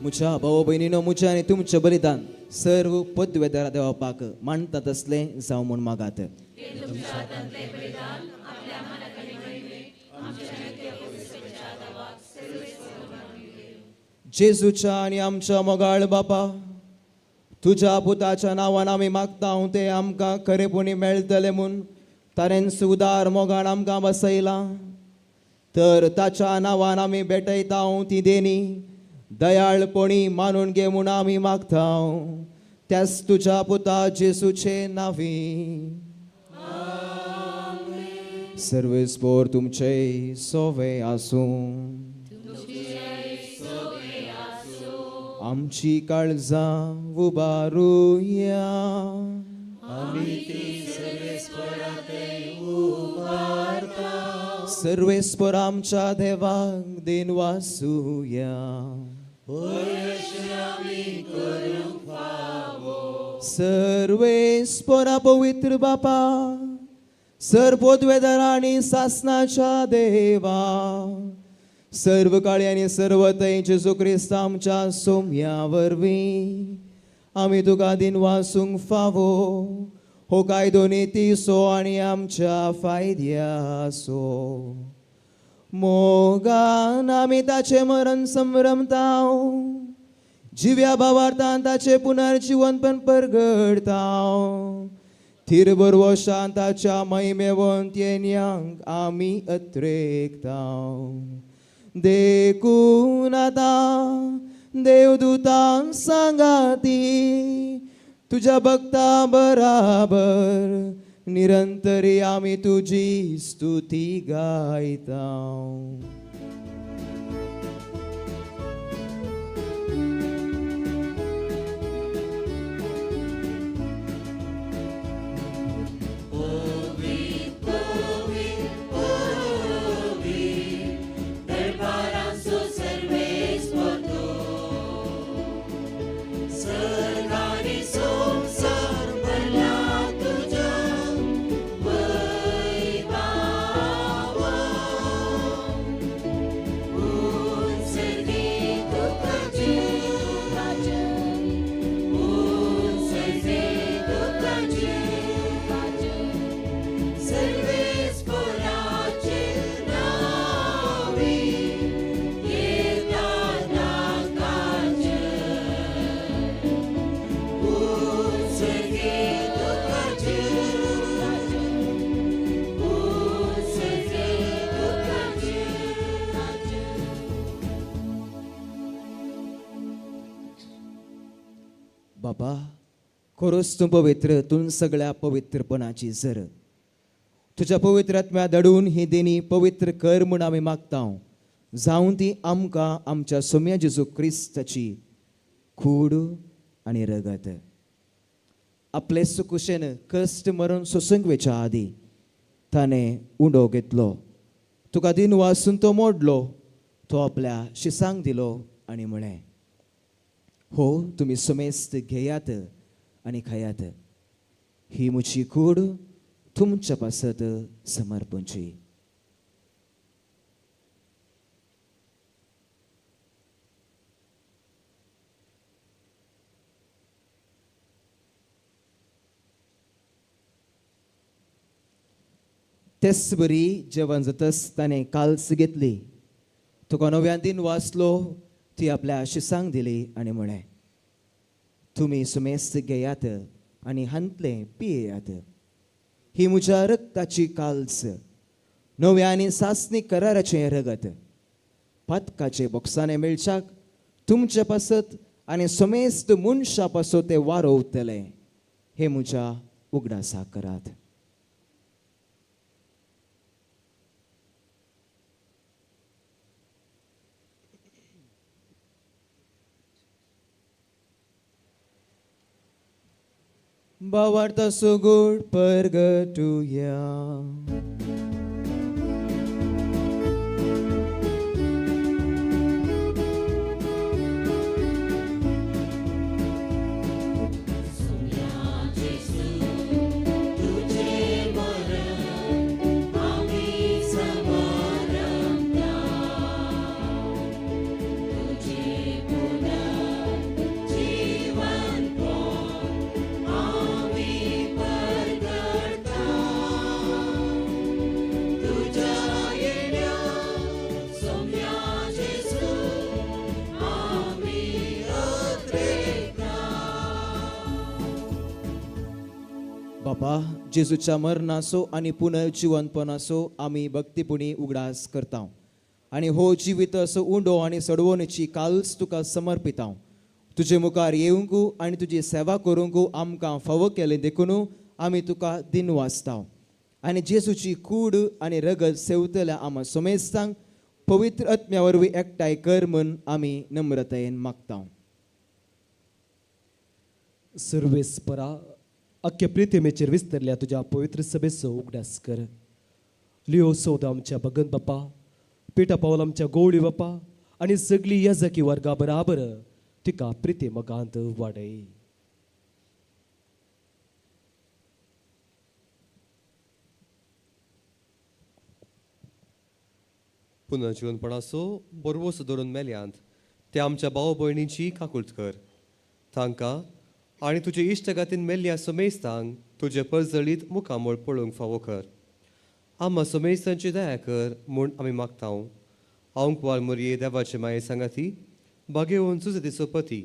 [SPEAKER 2] मुझ्या भाव भयणीनो मुझ्या आनी तुमचें बलिदान सर्व पदवेदारा देवापाक मानता तसलें जावं म्हूण मागात. जेजूच्या आनी आमच्या मोगाळ बापा तुज्या पुताच्या नांवान आमी मागता तें आमकां खरेपणी मेळटलें म्हूण ताणें उदार मोगान आमकां बसयलां तर ताच्या नांवान आमी भेटयता ती देणी दयाळपणी मानून घे म्हूण आमी मागता त्याच तुज्या पुता जेजूचे नांवी. सर्वेस्पोर तुमचे सोवे आसूं. आमची काळजां उबारुया. सर्वेस्पोर आमच्या देवाक then वासुया. सर्वेस्पोरा पवित्र बापा सर्वोद्वेदर आनी सासनाच्या देवा सर्व काळी आनी सर्व थंय जेजू क्रिस्त आमच्या सोम्या वरवीं आमी तुका दिन वासूंक फावो हो कायदो नितीचो आनी आमच्या फायद्याचो. मोगान आमी ताचें मरण संभ्रमताव जिव्या भावार्थान ताचें पुनर्जिवनपण परगडताव थीर बरवो शांताच्या महिमेवंत येन्यांक आमी अत्रेकता. देखून आतां देवदूतांक सांगाती तुज्या भक्ता बराबर निरंतरी आमी तुजी स्तुती गायता. बाबा खरोच तूं पवित्र, तूं सगळ्या पवित्रपणाची जर तुज्या पवित्र आत्म्या दडून ही देणी पवित्र कर म्हूण आमी मागता. जावं ती आमकां आमच्या सोम्या जेजू क्रिस्ताची कूड आनी रगत. आपले सुकुशेन कश्ट मरण सोसूंक वेच्या आदी ताणें उंडो घेतलो, तुका दिन वासून तो मोडलो, तो आपल्या शिसांक दिलो आनी म्हळें, हो तुमी समेस्त घेयात आनी खायात, ही म्हजी कूड तुमच्या पासत समर्पणची. तेच बरी जेवण जातच ताणें काल्स घेतली, तुका नव्यान दिन वाचलो, ती आपल्या शिसांक दिली आनी म्हळें, तुमी सुमेस्त घेयात आनी हांतलें पियेयात, ही म्हज्या रक्ताची काल्स, नव्या आनी सासणी कराराचें रगत, पातकाचे बोक्साने मेळच्याक तुमचे पासत आनी समेस्त मनशा पासत तें वारोवतलें, हें म्हज्या उगडासाक करात. भावार्थ सुगूड परगटुया. बापा, जेजूच्या मरणाचो आनी पुनर्जिवनपणाचो आमी भक्तीपुणी उगडास करता आनी हो जिवीत असो उंडो आनी सडवणेची काल्स तुका समर्पिता. तुजे मुखार येवंक आनी तुजी सेवा करूंक आमकां फावो केलें देखून आमी तुका दिन वाचता आनी जेजूची कूड आनी रगत सेवतल्या आमा समेस्तांक पवित्र आत्म्या वरवीं एकठांय कर म्हूण आमी नम्रतायेन मागता.
[SPEAKER 9] सर्वेस्परा अख्ख्या प्रितिमेचेर विस्तरल्या तुज्या पवित्र सभेचो उगडास कर. लियो सौदा आमच्या भगन बापा, पेटा पावल आमच्या गोवळी बापा आनी सगळी याजकी वर्गा बराबर तिका प्रिती मगांत वाडय.
[SPEAKER 7] पुनर्जिवनपणाचो बरवस धरून मेल्यांत त्या आमच्या भाव भयणीची काकूळत कर. तांकां आनी तुजे इश्टगातीन मेल्ल्या समेस्तांक तुजे परजळीत मुखामळ पळोवंक फावो कर. आमा समेस्तांची दया कर म्हूण आमी मागता. आंकवार मोरये देवाचे माये सांगाती बागेवन सुजतीचो पती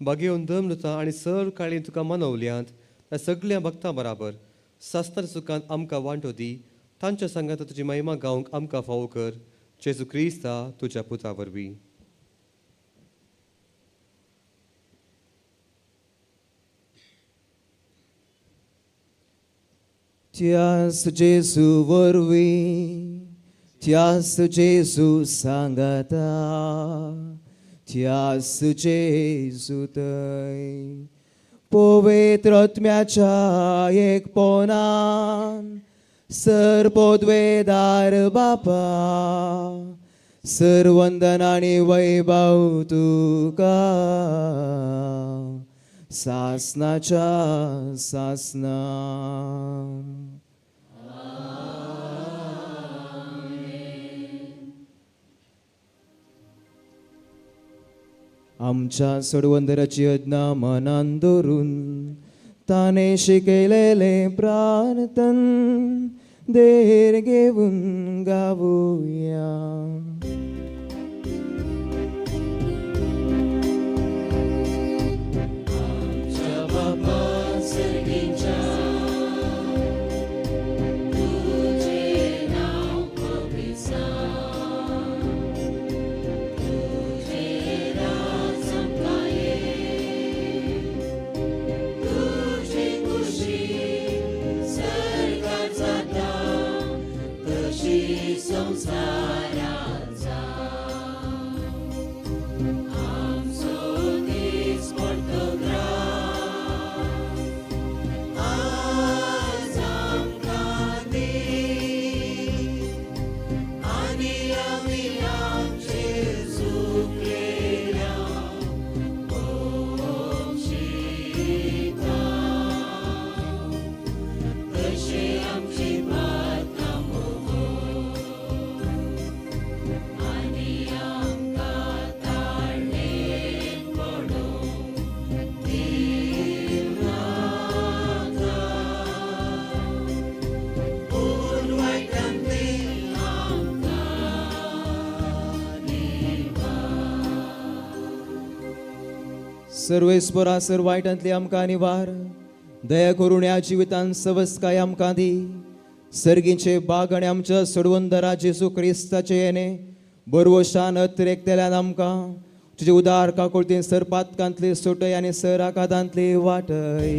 [SPEAKER 7] बागेवन दमलता आनी सर काळी तुका मनवल्यांत त्या सगळ्या भक्तां बराबर सासनाच्या सुखान आमकां वांटो दी. तांच्या सांगाता तुजी महिमा गावंक आमकां फावो कर, जेजू क्रिस्ता तुज्या पुता वरवीं.
[SPEAKER 2] त्यास जेजू वरवीं, त्यास जेजू सांगाता, त्यास जेजू थंय पवित्र आत्म्याच्या एकपणान सर पदवेदार बापा, सर वंदन आनी वैभव तुका सासनाच्या सासना. आमच्या सोडवंदराची यज्ञा मनान धरून ताणे शिकयलेले प्रार्थन देर घेवन गावया. सर्वेस्परा सर वायटांतली आमकां निवार, दया करून ह्या जिवितान सवस्काय आमकां दी. सर्गीचे बाग आनी आमच्या सोडवंदरा जेजू क्रिस्ताचे येणे बरवशान अत्रेकतेल्यान आमकां तुजे उदार काकुळतीन सर पातकांतली सुटय आनी सर आकादांतली वाटय.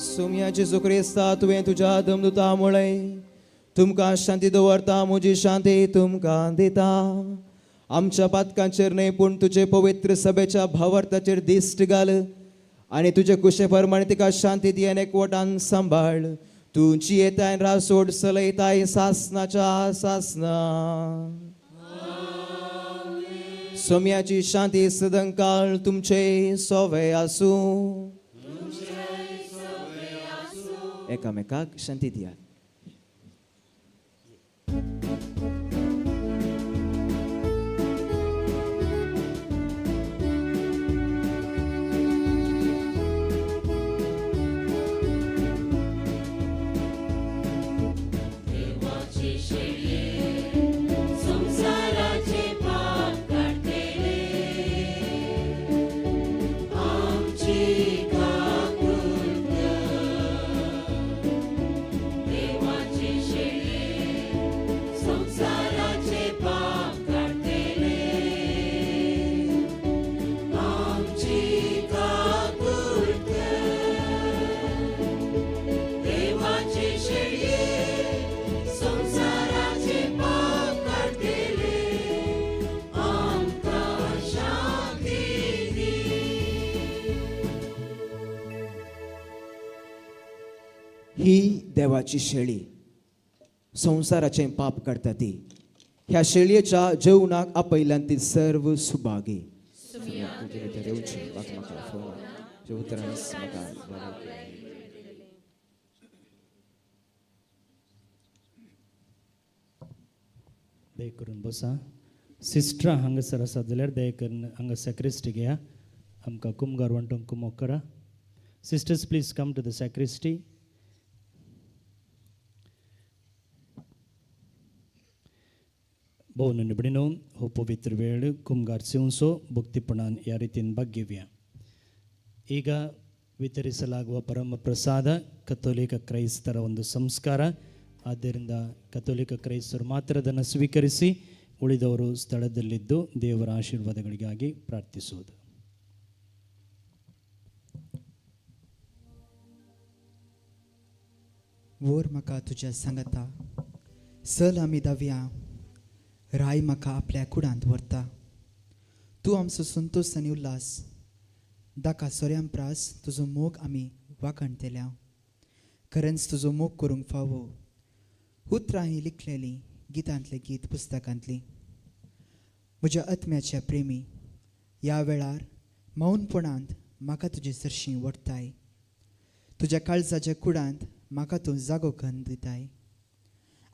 [SPEAKER 2] सोम्या जेजू क्रिस्ता तुवें तुज्या दमदुता मुळे तुमकां शांती दवरता, म्हजी शांती तुमकां दिता. आमच्या पातकांचेर न्हय पूण तुजे पवित्र सभेच्या भावार्थाचेर दिश्ट घाल आनी तुजे कुशे प्रमाणे तिका शांती दी आनी एकवटान सांबाळ. तूं जियेताय रासोड चलयताय सासनाच्या सासना. सोम्याची शांती सदंकाळ तुमचे सोवे आसूं. एकामेकाक शांती दियात. ही देवाची शेळी संवसाराचें पाप काडटा ती. ह्या शेळयेच्या जेवणाक आपयल्यान ती सर्व सुभागी.
[SPEAKER 10] दया करून बसा. सिस्टरां हांगासर आसात जाल्यार दया करून हांगा सॅक्रिस्टी घेया. आमकां कुमगार वांटूंक कुमोक करा. Sisters please come to the sacristy. भोवन निबडिनो हो पवित्र वेळ कुमगार सेवसो भक्तिपणान ह्या रितीन भाग घेवया. ಈಗ ವಿತರಿಸಲಾಗುವ ಪರಮ ಪ್ರಸಾದ ಕಥೋಲಿಕ ಕ್ರೈಸ್ತರ ಒಂದು ಸಂಸ್ಕಾರ. ಆದ್ದರಿಂದ ಕಥೋಲಿಕ ಕ್ರೈಸ್ತರು ಮಾತ್ರ ಅದನ್ನು ಸ್ವೀಕರಿಸಿ ಉಳಿದವರು ಸ್ಥಳದಲ್ಲಿದ್ದು ದೇವರ ಆಶೀರ್ವಾದಗಳಿಗಾಗಿ ಪ್ರಾರ್ಥಿಸುವುದು.
[SPEAKER 11] वोर म्हाका तुज्या सांगता, सल आमी दावया, राय म्हाका आपल्या कुडांत व्हरता. तूं आमचो संतोश आनी उल्हास, दाका सोऱ्यां प्रास तुजो मोग आमी वाखणतेल्या. खरेंच तुजो मोग करूंक फावो. उतरां ही लिखलेलीं गितांतलें गीत पुस्तकांतलीं. म्हज्या आत्म्याच्या प्रेमी, ह्या वेळार मौनपणांत म्हाका तुजे सरशीं वडताय. तुज्या काळजाच्या कुडांत म्हाका तूं जागो करून दिताय.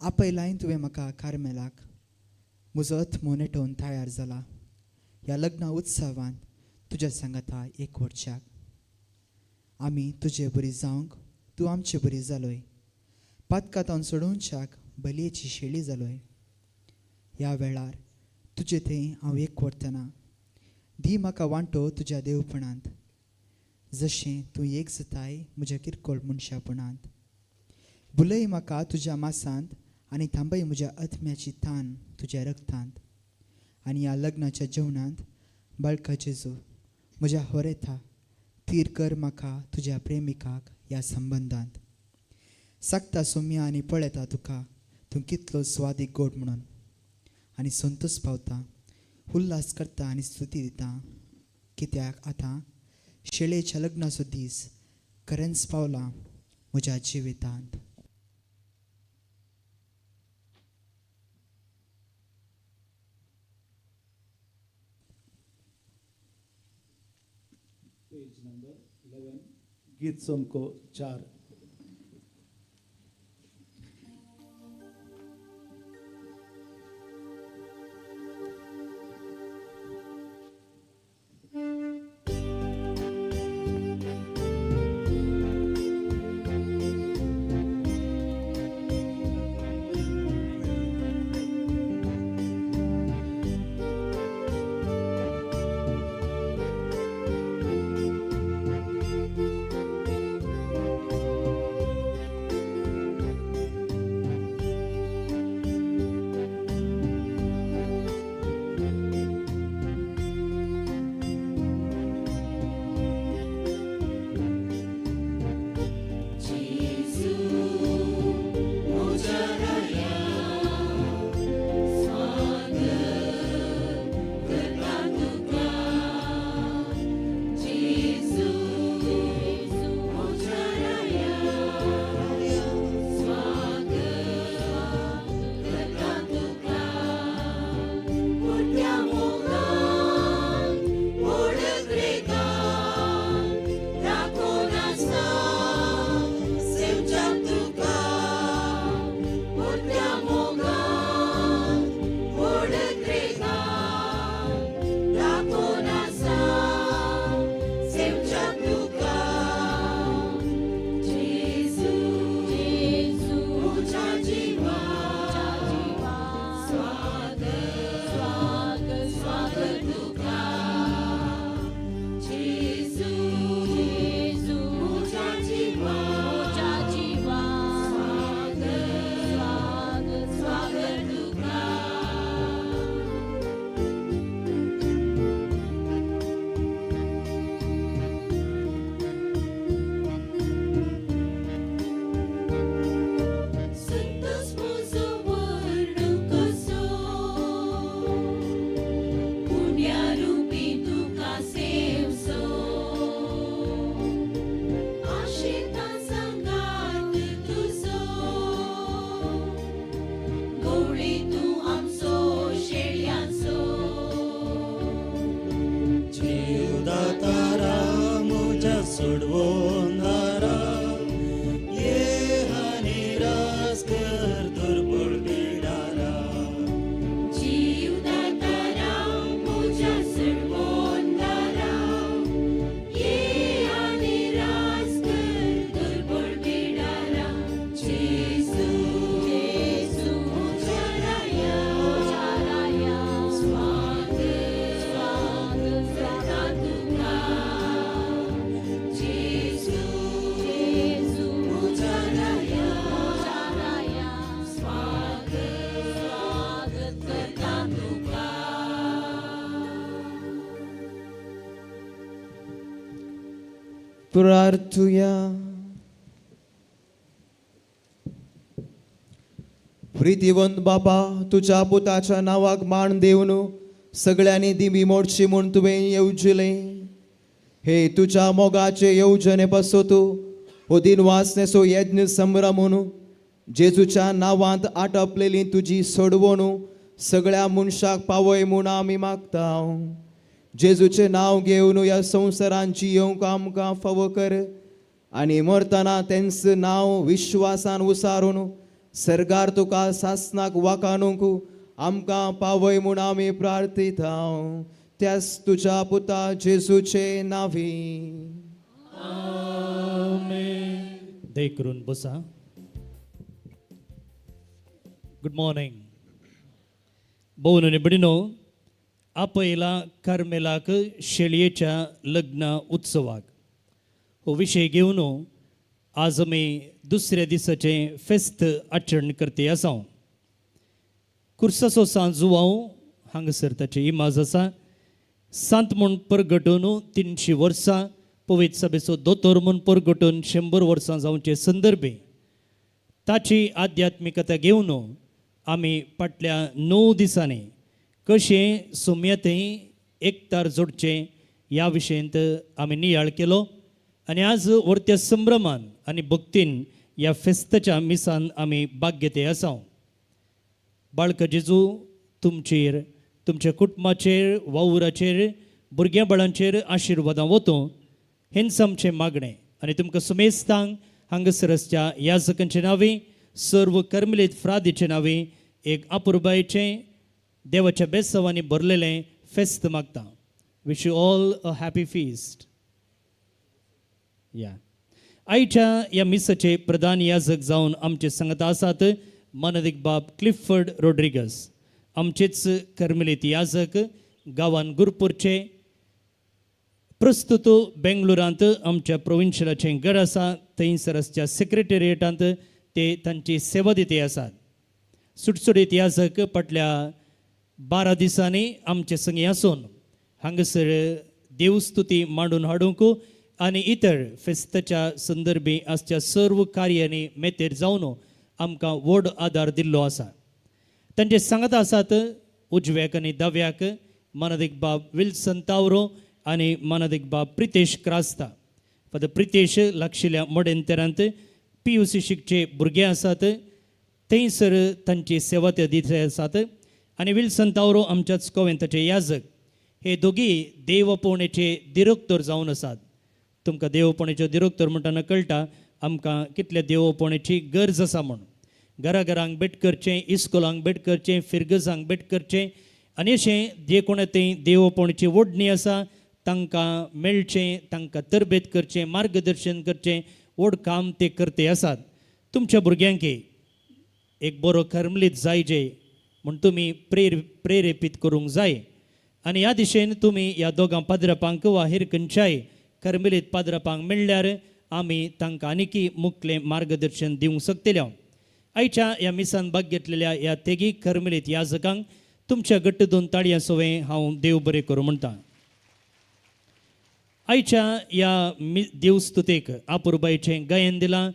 [SPEAKER 11] आपयलाय तुवें म्हाका कार्मेलाक. म्हजो आत्मो नेटोवन तयार जाला ह्या लग्ना उत्सवांत तुज्या सांगाता एक वरच्याक. आमी तुजे बरी जावंक तूं आमचे बरी जालोय. पातकातान सोडोवच्याक बलयेची शेळी जालोय. ह्या वेळार तुजे थंय हांव एक वरतना दी म्हाका वांटो तुज्या देवपणांत, जशें तूं एक जाताय म्हज्या किरकोळ मनशापणांत. बुलय म्हाका तुज्या मासांत आनी थांबय म्हज्या आत्म्याची तान तुज्या रक्तांत. आनी ह्या लग्नाच्या जेवणांत बाळका जेजू म्हज्या होरेथा तीर कर म्हाका तुज्या प्रेमिकाक ह्या संबंदांत. सागता सोम्या आनी पळयता तुका तूं कितलो स्वादीक गोड म्हणून, आनी संतोश पावता, उल्हास करता आनी स्तुती दिता. कित्याक आतां शेळेच्या लग्नाचो दीस खरेंच पावला म्हज्या जिवितांत.
[SPEAKER 6] पेज नंबर 11, गीत संको 4.
[SPEAKER 1] जेजू, जेजू, म्हज्या राया.
[SPEAKER 2] प्रार्थुया. प्रितीवंत बापा, तुज्या पुताच्या नांवाक मान दिवन सगळ्यांनी दिमी मोडची म्हूण तुवें येवजिलें. हे तुज्या मोगाचे येवजणे पासत हो दिनवासनेचो यज्ञ संभ्रमून जेजूच्या नांवांत आटपलेली तुजी सोडवण सगळ्या मनशाक पावय म्हूण आमी मागता. जेजूचें नांव घेवन ह्या संवसारांत जियोवंक आमकां फावो कर आनी मरतना तेंच नांव विश्वासान उसारून सरकार तुका सासनाक वाकाणूंक आमकां पावय म्हूण आमी प्रार्थिता. त्याच तुज्या पुता जेजूचे नांवी.
[SPEAKER 10] दय करून बसा. गुड मॉर्निंग भोवन भयणीनो, आपयला कार्मेलाक शेळयेच्या लग्न उत्सवाक हो विशय घेवन आज आमी दुसऱ्या दिसाचें फेस्त आचरण करते आसा. कुर्साचो सांत जुवांव हांगासर ताची इमाज आसा. सांत म्हूण परगटून 300 वर्सां, पवित्र सभेचो दोतोर म्हूण परगटून 100 वर्सां जावचे संदर्भे ताची आध्यात्मिकता घेवन आमी फाटल्या 9 दिसांनी कशें सुम्यतें एकतार जोडचें ह्या विशयंत आमी नियाळ केलो आनी आज वर्त्या संभ्रमान आनी भक्तीन ह्या फेस्ताच्या मिसान आमी भाग घेते आसा. बाळक जेजू तुमचेर, तुमच्या कुटुंबाचेर, वावुराचेर, भुरग्यां बाळांचेर आशिर्वादां वतूं हेंच आमचें मागणें. आनी तुमकां सुमेस्तांक हांगासर आसच्या याजकांचे नांवे, सर्व कर्मलीत फ्रादीचे नांवे एक अपुरबायेचें देवाच्या बेसावांनी भरलेलें फेस्त मागता. Wish you all a happy feast. या आयच्या ह्या मिसाचे प्रधान याजक जावन आमचे सांगता आसात मानदीक बाब क्लिफर्ड रोड्रिगस, आमचेच कर्मलीत याजक, गांवान गुरपूरचे. प्रस्तुत बेंगलोरांत आमच्या प्रोविन्शियलाचें घर आसा, थंयसर आसच्या सेक्रेटेरिएटांत ते तांची सेवा दिते आसात. सुटसुटीत याजक फाटल्या 12 दिसांनी आमचे संगी आसून हांगासर देवस्तुती मांडून हाडूंक आनी इतर फेस्ताच्या संदर्भी आसच्या सर्व कार्यांनी मेतेर जावन आमकां व्हड आदार दिल्लो आसा. तांचे सांगात आसात उजव्याक आनी दाव्याक मानादीक बाब विल्सन तावरो आनी मानादीक बाब प्रितेश क्रास्ता. फादर प्रितेश लागशिल्ल्या मोडेंतरांत PUC शिकचे भुरगे आसात, थंयसर तांची सेवा ते दित आसात. आनी विल्सन तावरो आमच्याच कोवेंताचे याजक. हे दोगी देवपोवणेचे दिरोक्तर जावन आसात. तुमकां देवपोवणेचो दिरोक्तर म्हणटना कळटा आमकां कितल्या देवपोवणेची गरज आसा म्हूण. घराघरांक भेट करचें, इस्कोलांक भेट करचें, फिरगजांक भेट करचें आनी अशें जे कोणा थंय देवपोवणेची ओडणी आसा तांकां मेळचें, तांकां तरबेत करचें, मार्गदर्शन करचें व्हड काम ते करते आसात. तुमच्या भुरग्यांक एक बरो कर्मलीत जाय जे म्हूण तुमी प्रेरेपीत करूंक जाय आनी ह्या दिशेन तुमी ह्या दोगां पाद्रपांक वा हेर खंयच्याय कर्मलीत पाद्रपांक मेळ्ळ्यार आमी तांकां आनीकी मुखलें मार्गदर्शन दिवंक शकतले. आयच्या ह्या मिसान भाग घेतलेल्या ह्या तेगी कर्मलीत याजकांक तुमच्या घट्ट 2 ताळयां सोवें हांव देव बरें करूं म्हणटा. आयच्या ह्या देवस्तुतेक अपुरबायेचें गायन दिलां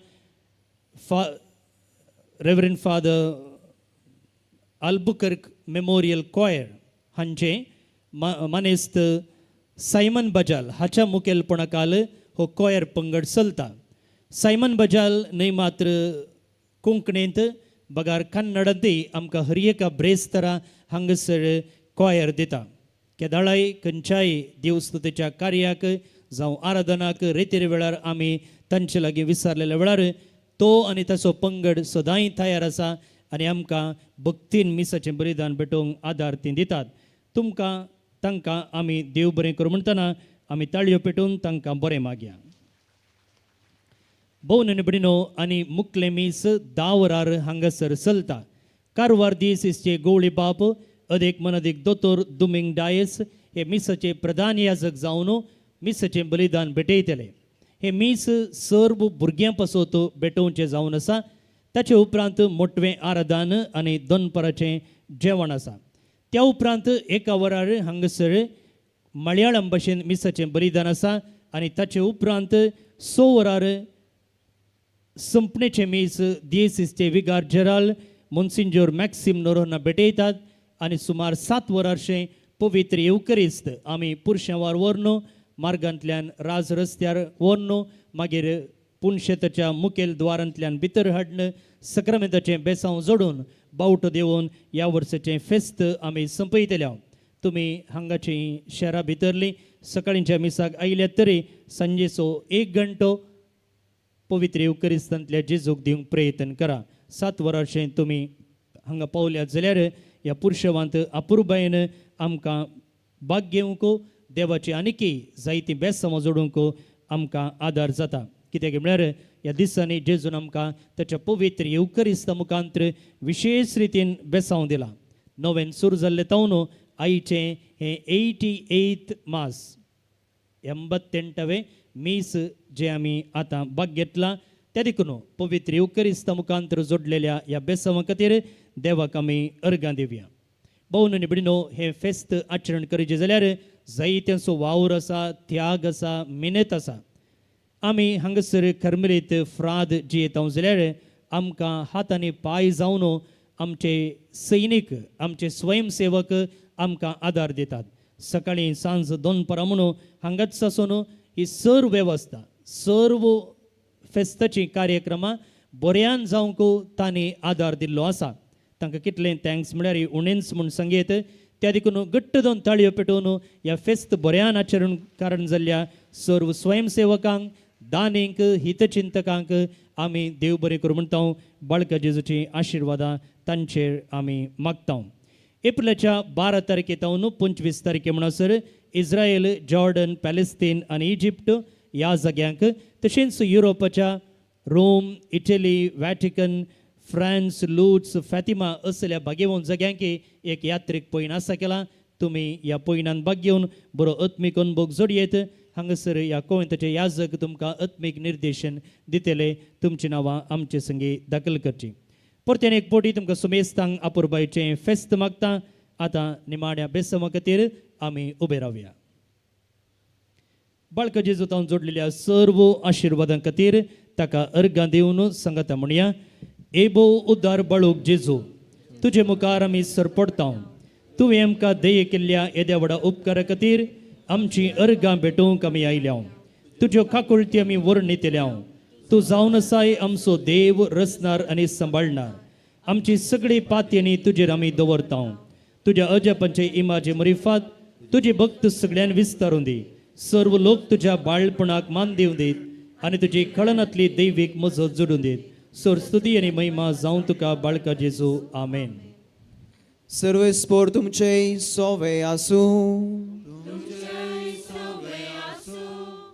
[SPEAKER 10] reverend father Albuquerque memorial choir हांचें मानेस्त सायमन बजाल हाच्या मुखेलपणाखाल हो कॉयर पंगड चलता. सायमन बजाल न्हय मात्र कोंकणींत बगार कन्नडांतय आमकां हर एका ब्रेस्तरा हांगासर कॉयर दिता. केदाळाय खंयच्याय देवस्तुतेच्या कार्याक जावं आराधनाक रेतीर वेळार आमी तांचे लागीं विचारलेल्या वेळार तो आनी ताचो पंगड सदांय तयार आसा आनी आमकां भक्तीन मिसाचें बलिदान भेटोवंक आदार ती दितात. तुमकां तांकां आमी देव बरें करूं म्हणटना आमी ताळयो पेटोवन तांकां बरें मागया. भोव भयणीनो, आनी मुखलें मीस 10 वरार हांगासर चलता. कारवार दीस इसचे गोवळी बाप अदीक मनदीक दोतोर दुमींग डायस हे मिसाचे प्रधान याजक जावन मिसाचें बलिदान भेटयतले. हे मीस सर्व भुरग्यां पासत भेटोवचें जावन आसा. ताचे उपरांत मोटवें आराधन आनी दनपाराचें जेवण आसा. त्या उपरांत 1 वरार हांगासर मलयाळम भाशेन मिसाचें बलिदान आसा आनी ताचे उपरांत 6 वरार संपणेचें मीस दियेसीसचे विगार जेराल मोन्सिंजोर मॅक्सिम नोरोना भेटयतात आनी सुमार 7 वरारशें पवित्र येवकरिस्त आमी पुरशेवार व्हरून मार्गांतल्यान राज रस्त्यार व्हरून मागीर पुनशेताच्या मुखेल द्वारांतल्यान भितर हाडून सक्रामेंताचें बेसांव जोडून बावटो देवून ह्या वर्साचें फेस्त आमी संपयतले. तुमी हांगाची शहरा भितरली सकाळींच्या मिसाक आयल्यात तरी सांजेचो 1 घंटो पवित्र येवकरिस्तांतल्या जेजूक दिवंक प्रयत्न करा. 7 वरांचें तुमी हांगा पावल्यात जाल्यार ह्या पुरशेवांत अपुरबायेन आमकां भाग घेवंक देवाची आनीकी जायतीं बेसांवां जोडूंक आमकां आदार जाता. कित्याक म्हळ्यार ह्या दिसांनी जेजून आमकां ताच्या पवित्र येवकरिस्ता मुखांत्र विशेश रितीन बेसांव दिला. नवेन सुरू जाल्लें तावन आयचें हें 88 मास 88वें मीस जें आमी आतां भाग घेतलां त्या देखून पवित्र येवकरिस्ता मुखांत्र जोडलेल्या ह्या बेसांवां खातीर देवाक आमी अर्गां दिवया. भोवन आनी भयणीनो, हें फेस्त आचरण करचें जाल्यार जायत्यांचो वावर आसा, त्याग आसा, मिनेत आसा. आमी हांगासर करमलीत फ्राद जियेता जाल्यार आमकां हात आनी पांय जावन आमचे सैनीक आमचे स्वयंसेवक आमकां आदार दितात. सकाळीं सांज दनपरां म्हणून हांगाच आसून ही सर्व वेवस्था सर्व फेस्ताचीं कार्यक्रमां बऱ्यान जावंक तांणी आदार दिल्लो आसा. तांकां कितलें thanks म्हळ्यार उणेंच म्हूण सांगयत. त्या देखून घट्ट 2 ताळयो पेटोवन ह्या फेस्त बऱ्यान आचरण कारण जाल्ल्या सर्व स्वयंसेवकांक, दानींक, हितचिंतकांक आमी देव बरें करूं म्हणटा. बाळका जेजूची आशिर्वादां तांचेर आमी मागता. एप्रिलाच्या 12 तारखे तावन 25 तारखे म्हणसर इस्रायल, जॉर्डन, पॅलेस्तीन आनी इजिप्ट ह्या जाग्यांक तशेंच युरोपाच्या Rome, Italy, Vatican, France, Lourdes, Fatima असल्या भागेवन जाग्यांक एक यात्रीक पयण आसा केला. तुमी ह्या पयणान भाग घेवन बरो आत्मीक अनुभव जोडयेत. हांगासर ह्या कोवेंताचे याजक तुमकां आत्मीक निर्देशन दितले. तुमची नांवां आमचे संगी दाखल करची. परत्यान एक पोटी तुमकां सुमेस्तांक अपुरबायचें फेस्त मागता. आतां निमाण्या बेसमा खातीर आमी उबे रावया. बाळका जेजू तावन जोडलेल्या सर्व आशिर्वादां खातीर ताका अर्गां दिवन सांगता म्हणया. एबो उद्दार बाळूक जेजू, तुजे मुखार आमी सरपडता. तुवें आमकां दये केल्ल्या येद्या व्हडा उपकारा खातीर आमची अर्गां भेटोवंक आमी आयल्या. तुज्यो काकुळटी आमी वर्णितल्या. तूं जावन आसाय आमचो देव, रचणार आनी सांबाळणार. आमची सगळी पातयेनी तुजेर आमी दवरता. तुज्या अजापांचे इमाजे मरिफात तुजी भक्त सगळ्यान विस्तारून दी. सर्व लोक तुज्या बाळपणाक मान दिवं दीत आनी तुजी कळनांतली दैवीक मजत जोडून दीत. सर स्तुती आनी महिमा जावं तुका बाळका जेजू. आमेन.
[SPEAKER 2] सर्वेस्पोर तुमचे सोवे आसूं.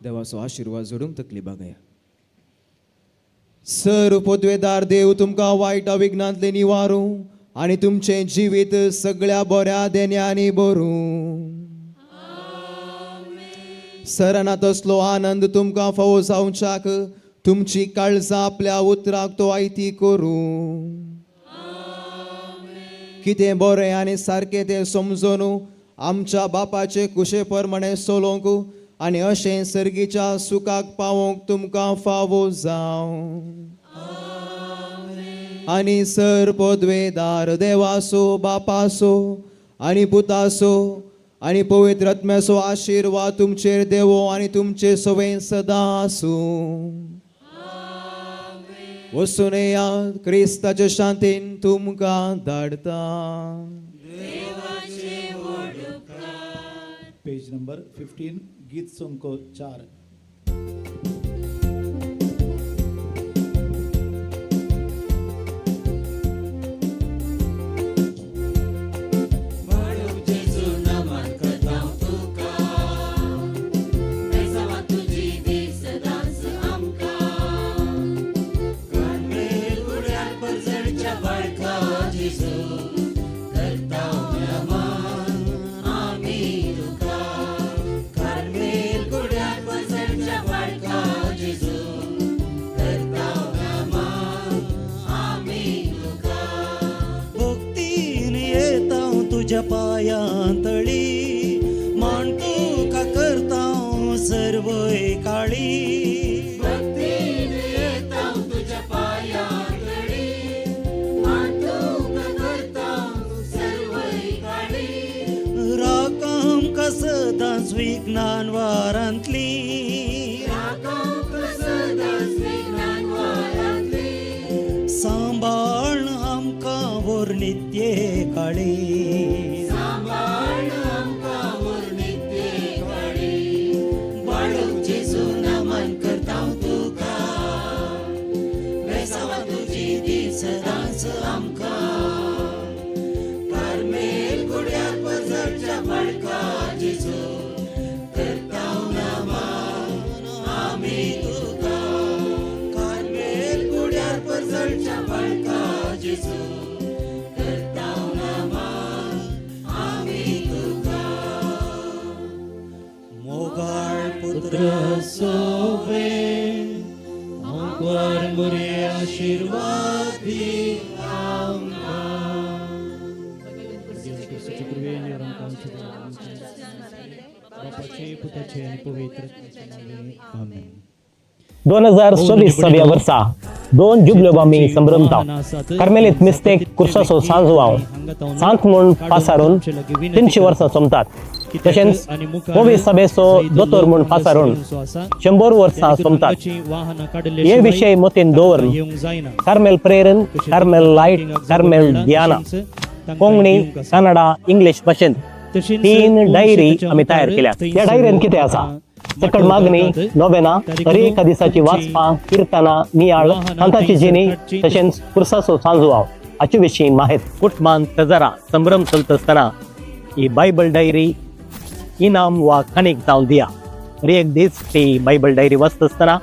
[SPEAKER 2] देवाचो आशिर्वाद जोडूंक तकली बागया. सर पदवेदार देव तुमकां वायट विघ्नांतले निवारूं आनी तुमचें जिवीत सगळ्या बऱ्या देण्यांनी भरूं. सराना तसलो आनंद तुमकां फावो जावच्याक तुमची काळजां आपल्या उतराक तो आयती करूं. कितें बरें आनी सारकें तें समजून आमच्या बापाचे कुशे प्रमाणे चलोवंक आनी अशें सर्गीच्या सुखाक पावोवंक तुमकां फावो जावं. आनी सर पदवेदार देवासो, बापासो आनी पुतासो आनी पवित्र आत्म्याचो आशिर्वाद तुमचेर देवो आनी तुमचे सवय सदां आसूं. वचून येयात, क्रिस्ताचे शांतीन तुमकां धाडटा.
[SPEAKER 6] पेज नंबर 15, गीत संख्या 4.
[SPEAKER 12] पायांतळी मान तुका करता सर्व विज्ञान वारांतली, सांबाळ आमकां व्हर नित्ये काळी, बाळूक जेजू नमन करता तुका, बेसांवां तुजी दी सदांच आमकां, कार्मेल गुड्यार पजरच्या बाळका जेजू करता नमन आमी तुका, कार्मेल गुड्यार पजरच्या बाळका जेजू करता नमन आमी तुका. मोगाळ पुत्र सोवे आंकवार मोरे आशिर्वाद दी आमकां.
[SPEAKER 10] बापाचे पुताचे आनी पवित्र आत्म्याच्या नांवान आमेन.
[SPEAKER 13] 2024 ह्या वर्सा 2 जुबल्यो आमी संभ्रमता. कार्मेलीत मिस्तेक कुर्साचो सांजवाव सांत म्हूण पासारून 300 वर्सां सोमतात. तशेंच पवी सभेचो दोतोर म्हूण पासारून 100 वर्सां सोमतात. हे विशय मतीन दवरून कार्मेल प्रेरण, कार्मेल लायट, कार्मेल ध्याना कोंकणी, कन्नडा, इंग्लीश भाशेंत 3 डायरी आमी तयार केल्यात. ह्या डायरेन कितें आसा? सकट मागणी, नोवेना, हर एका दिसाची वाचपां, किर्तनां, नियाळ, सांताची जिणी, तशेंच कुर्साचो सांजवाव हाचे विशीं माहित. कुटुंबान तजरा संभ्रम चलता आसतना ही बायबल डायरी इनाम वा काणीक जावन दिया. हर एक दीस ती बायबल डायरी वाचता आसतना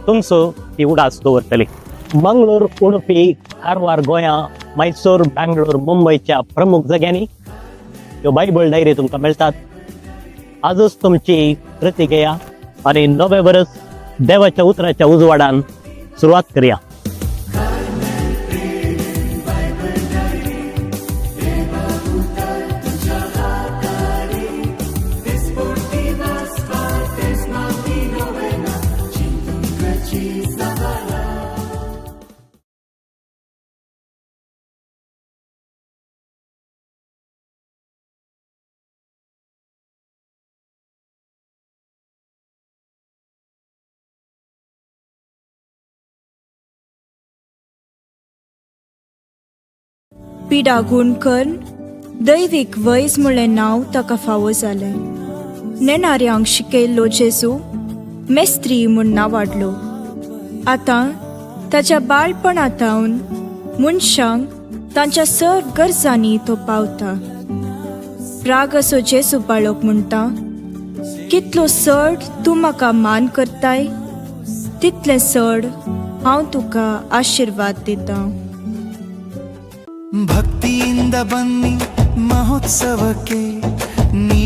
[SPEAKER 13] तुमचो ती उडास दवरतली. मंगळूर, उडुपी, कारवार, गोंया, मैसूर, बँगलोर, मुंबयच्या प्रमुख जाग्यांनी ह्यो बायबल डायरी तुमकां मेळटात. आजच तुमची प्रती घेया आनी नवें वर्स देवाच्या उतराच्या उजवाडान सुरवात करया.
[SPEAKER 14] पिडा गूण करून दैवीक वैज म्हळ्ळें नांव ताका फावो जालें. नेणाऱ्यांक शिकयल्लो जेजू मेस्त्री म्हूण नांवाडलो. आतां ताच्या बाळपणांतावन मनशांक तांच्या सर्व गरजांनी तो पावता. प्राग असो जेजू बाळक म्हणटा, कितलो चड तूं म्हाका मान करताय तितलें चड हांव तुका आशिर्वाद दितां.
[SPEAKER 15] ಭಕ್ತಿಯಿಂದ ಬನ್ನಿ ಮಹೋತ್ಸವಕ್ಕೆ ನೀ